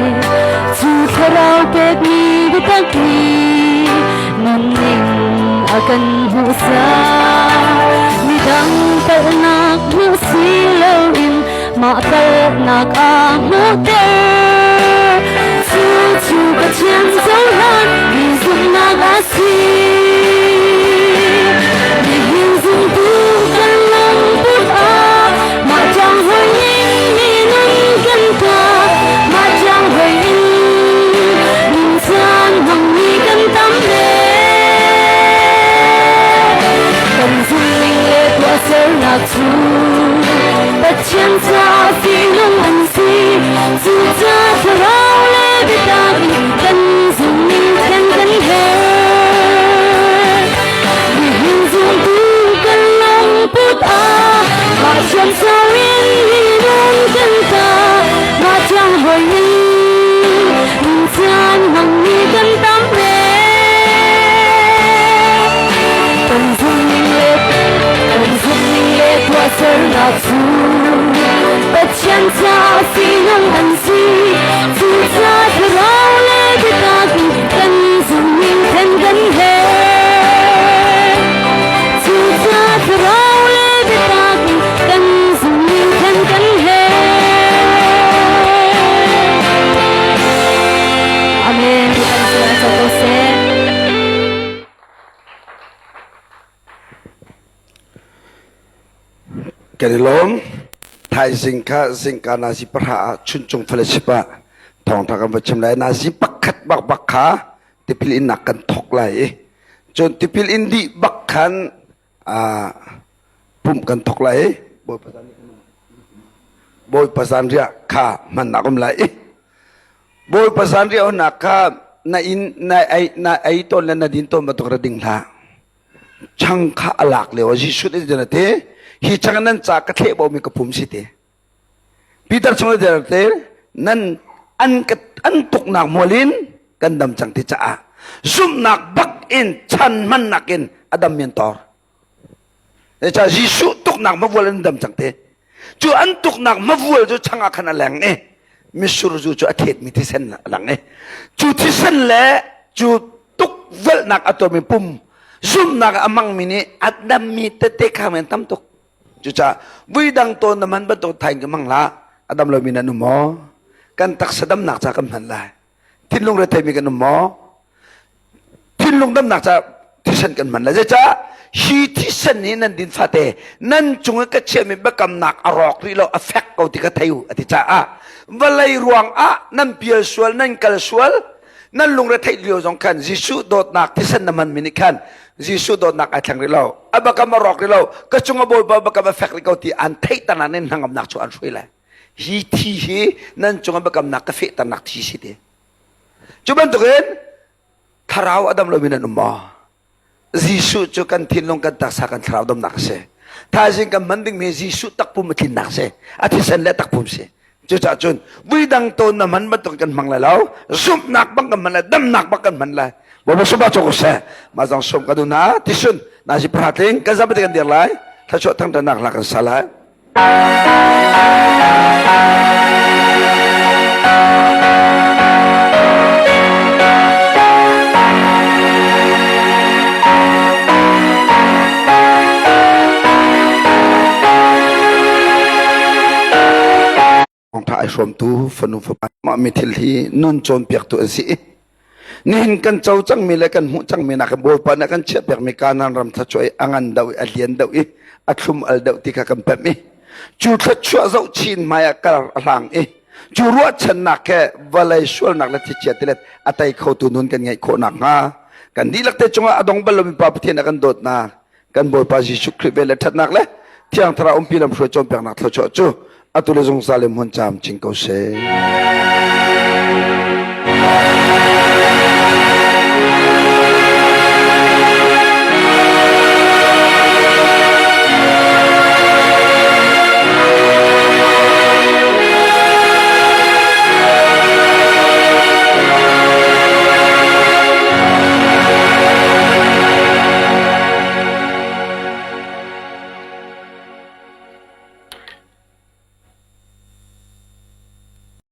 Speaker 2: Cu thlarau pekmi biatak nih nunning a kan hmuhsak. Midang palhnak hmuh si loin mah palhnak aa hmuhter. Cu cu Pathian cohlan mi zumhnak a si. Nihin zumtu kan lungput ah mah ṭang hoi in minung kan tuah. Mah ṭang hoi in nun caan hmangmi kan tam ve. Kan zumhning le tuahsernak cu Pathian caah fihnung an si. Cucaah thlarau le biatak in kan zumhning thlen kan herh. Nihin zumtu kan lungput ah mah thiamsau in minung kan ta. Mah thiang hoi in nun caan hmangmi kan tam ve. Kan zumhning le kan zumhning le tuahsernak cu Pathian caah fihnung an si. Cucaah thlarau le biatak in kan zumhning thlen kan herh. Cucaah thlarau le biatak in kan zumhning thlen kan herh. Amen. Kan sinah co ko seh.
Speaker 1: Kan i lawm. Thaizing kha zingka nazi pahra ah Chuncung Fellowship ah thawngṭha kan va chim lai. Nazi pakhat bak bak kha tipil innak kan thawk lai i cun tipil in dih bak khan pumh kan thawk lai i Bawipa zanriah kha hmannak um lai i Bawipa zanriah honnak kha na inn na ei na ei tawn le na din tawn bantuk ra ding hlah. Chang kha a lak lio ah Jesuh nih a ti hi chang nan ca ka thleh bomi ka pum si ti. Peter chung a te nan an ka an tuknak mual in kan dam cang ti caah zumhnak bak in chan hmannak in a dam mian tor. Zeicah Jesuh tuknak mavual an dam cang te. Cu an tuknak mavual cu chang ah khan a leng i mitsur zu cu a thetmi thisen a lang i cu thisen le cu tukvelhnak a tuahmi pum. Zumhnak a hmangmi nih a dammi tete kha men tam tuk. Cucaah vuidang tawn na man bantuk thain ka hmang hlah. A dam lomi nan um maw? Kan taksa damnak ca kan hman lai. Thinlung retheimi kan um maw? Thinlung damnak ca thisen kan hman lai. Zeicah hi thisen hi nan din fate nan cung i ka chiahmi biakamnak a rawk rih lo a fek ko ti ka thei u a ti caah vawlei ruang ah nan pial sual nan kal sual nan lungre theih lio zong khan Jesuh dawtnak thisen na hmanmi nih khan Jesuh dawtnak ai thleng rih lo a bakam a rawk rih lo ka cung a bawipa bakam a fek rih ko ti an theihter nan hnangamnak cu an hruai lai hi thi hi nan cung a biakamnak ka fehternak thi si ti cu bantukin thlarau a dam lomi nan um maw Jesuh cu kan thinlung kan taksa kan thlarau damnak a si. Thaizing kan hman dingmi Jesuh takpum a tlinnak si. A thisen le takpum si. Cucaah cun vuidang tawn na hman bantuk kan hmang lai lo. Zumhnak bang kan hman lai, damnak bang kan hman lai. Bawipa sumpa cawk seh. Mah zong sum ka duh na tisun na si pratling kan zapati kan dir lai. Thluachuah thangṭhatnak hla kan sa lai. Thawngṭha ai hrawmtu fanu fapa mah mi thil hi nun cawnpiaktu an si. Nihin kan co cangmi le kan hmuh cangmi nak Bawipa nih a kan chiahpiakmi Kanaan ram thluachuah i a ngan deuh i a lian deuh i a thlum al deuh ti kha kan pemh i cu thluachuah zoh chin hmai ah kar a hlang i cu ruahchannak he vawlei sualnak le thichia tilet a tei khotu nun kan ngeih khawh nakhnga kan dihlak te cungah a dong bal lomi Pa Pathian a kan dawtnak kan Bawipa Jesuh Khrih vel le ṭhatnak le Thiang Thlarau umpi lamhruai cawnpiaknak thluachuah cu atu le zungzal in hmun caam chin ko seh.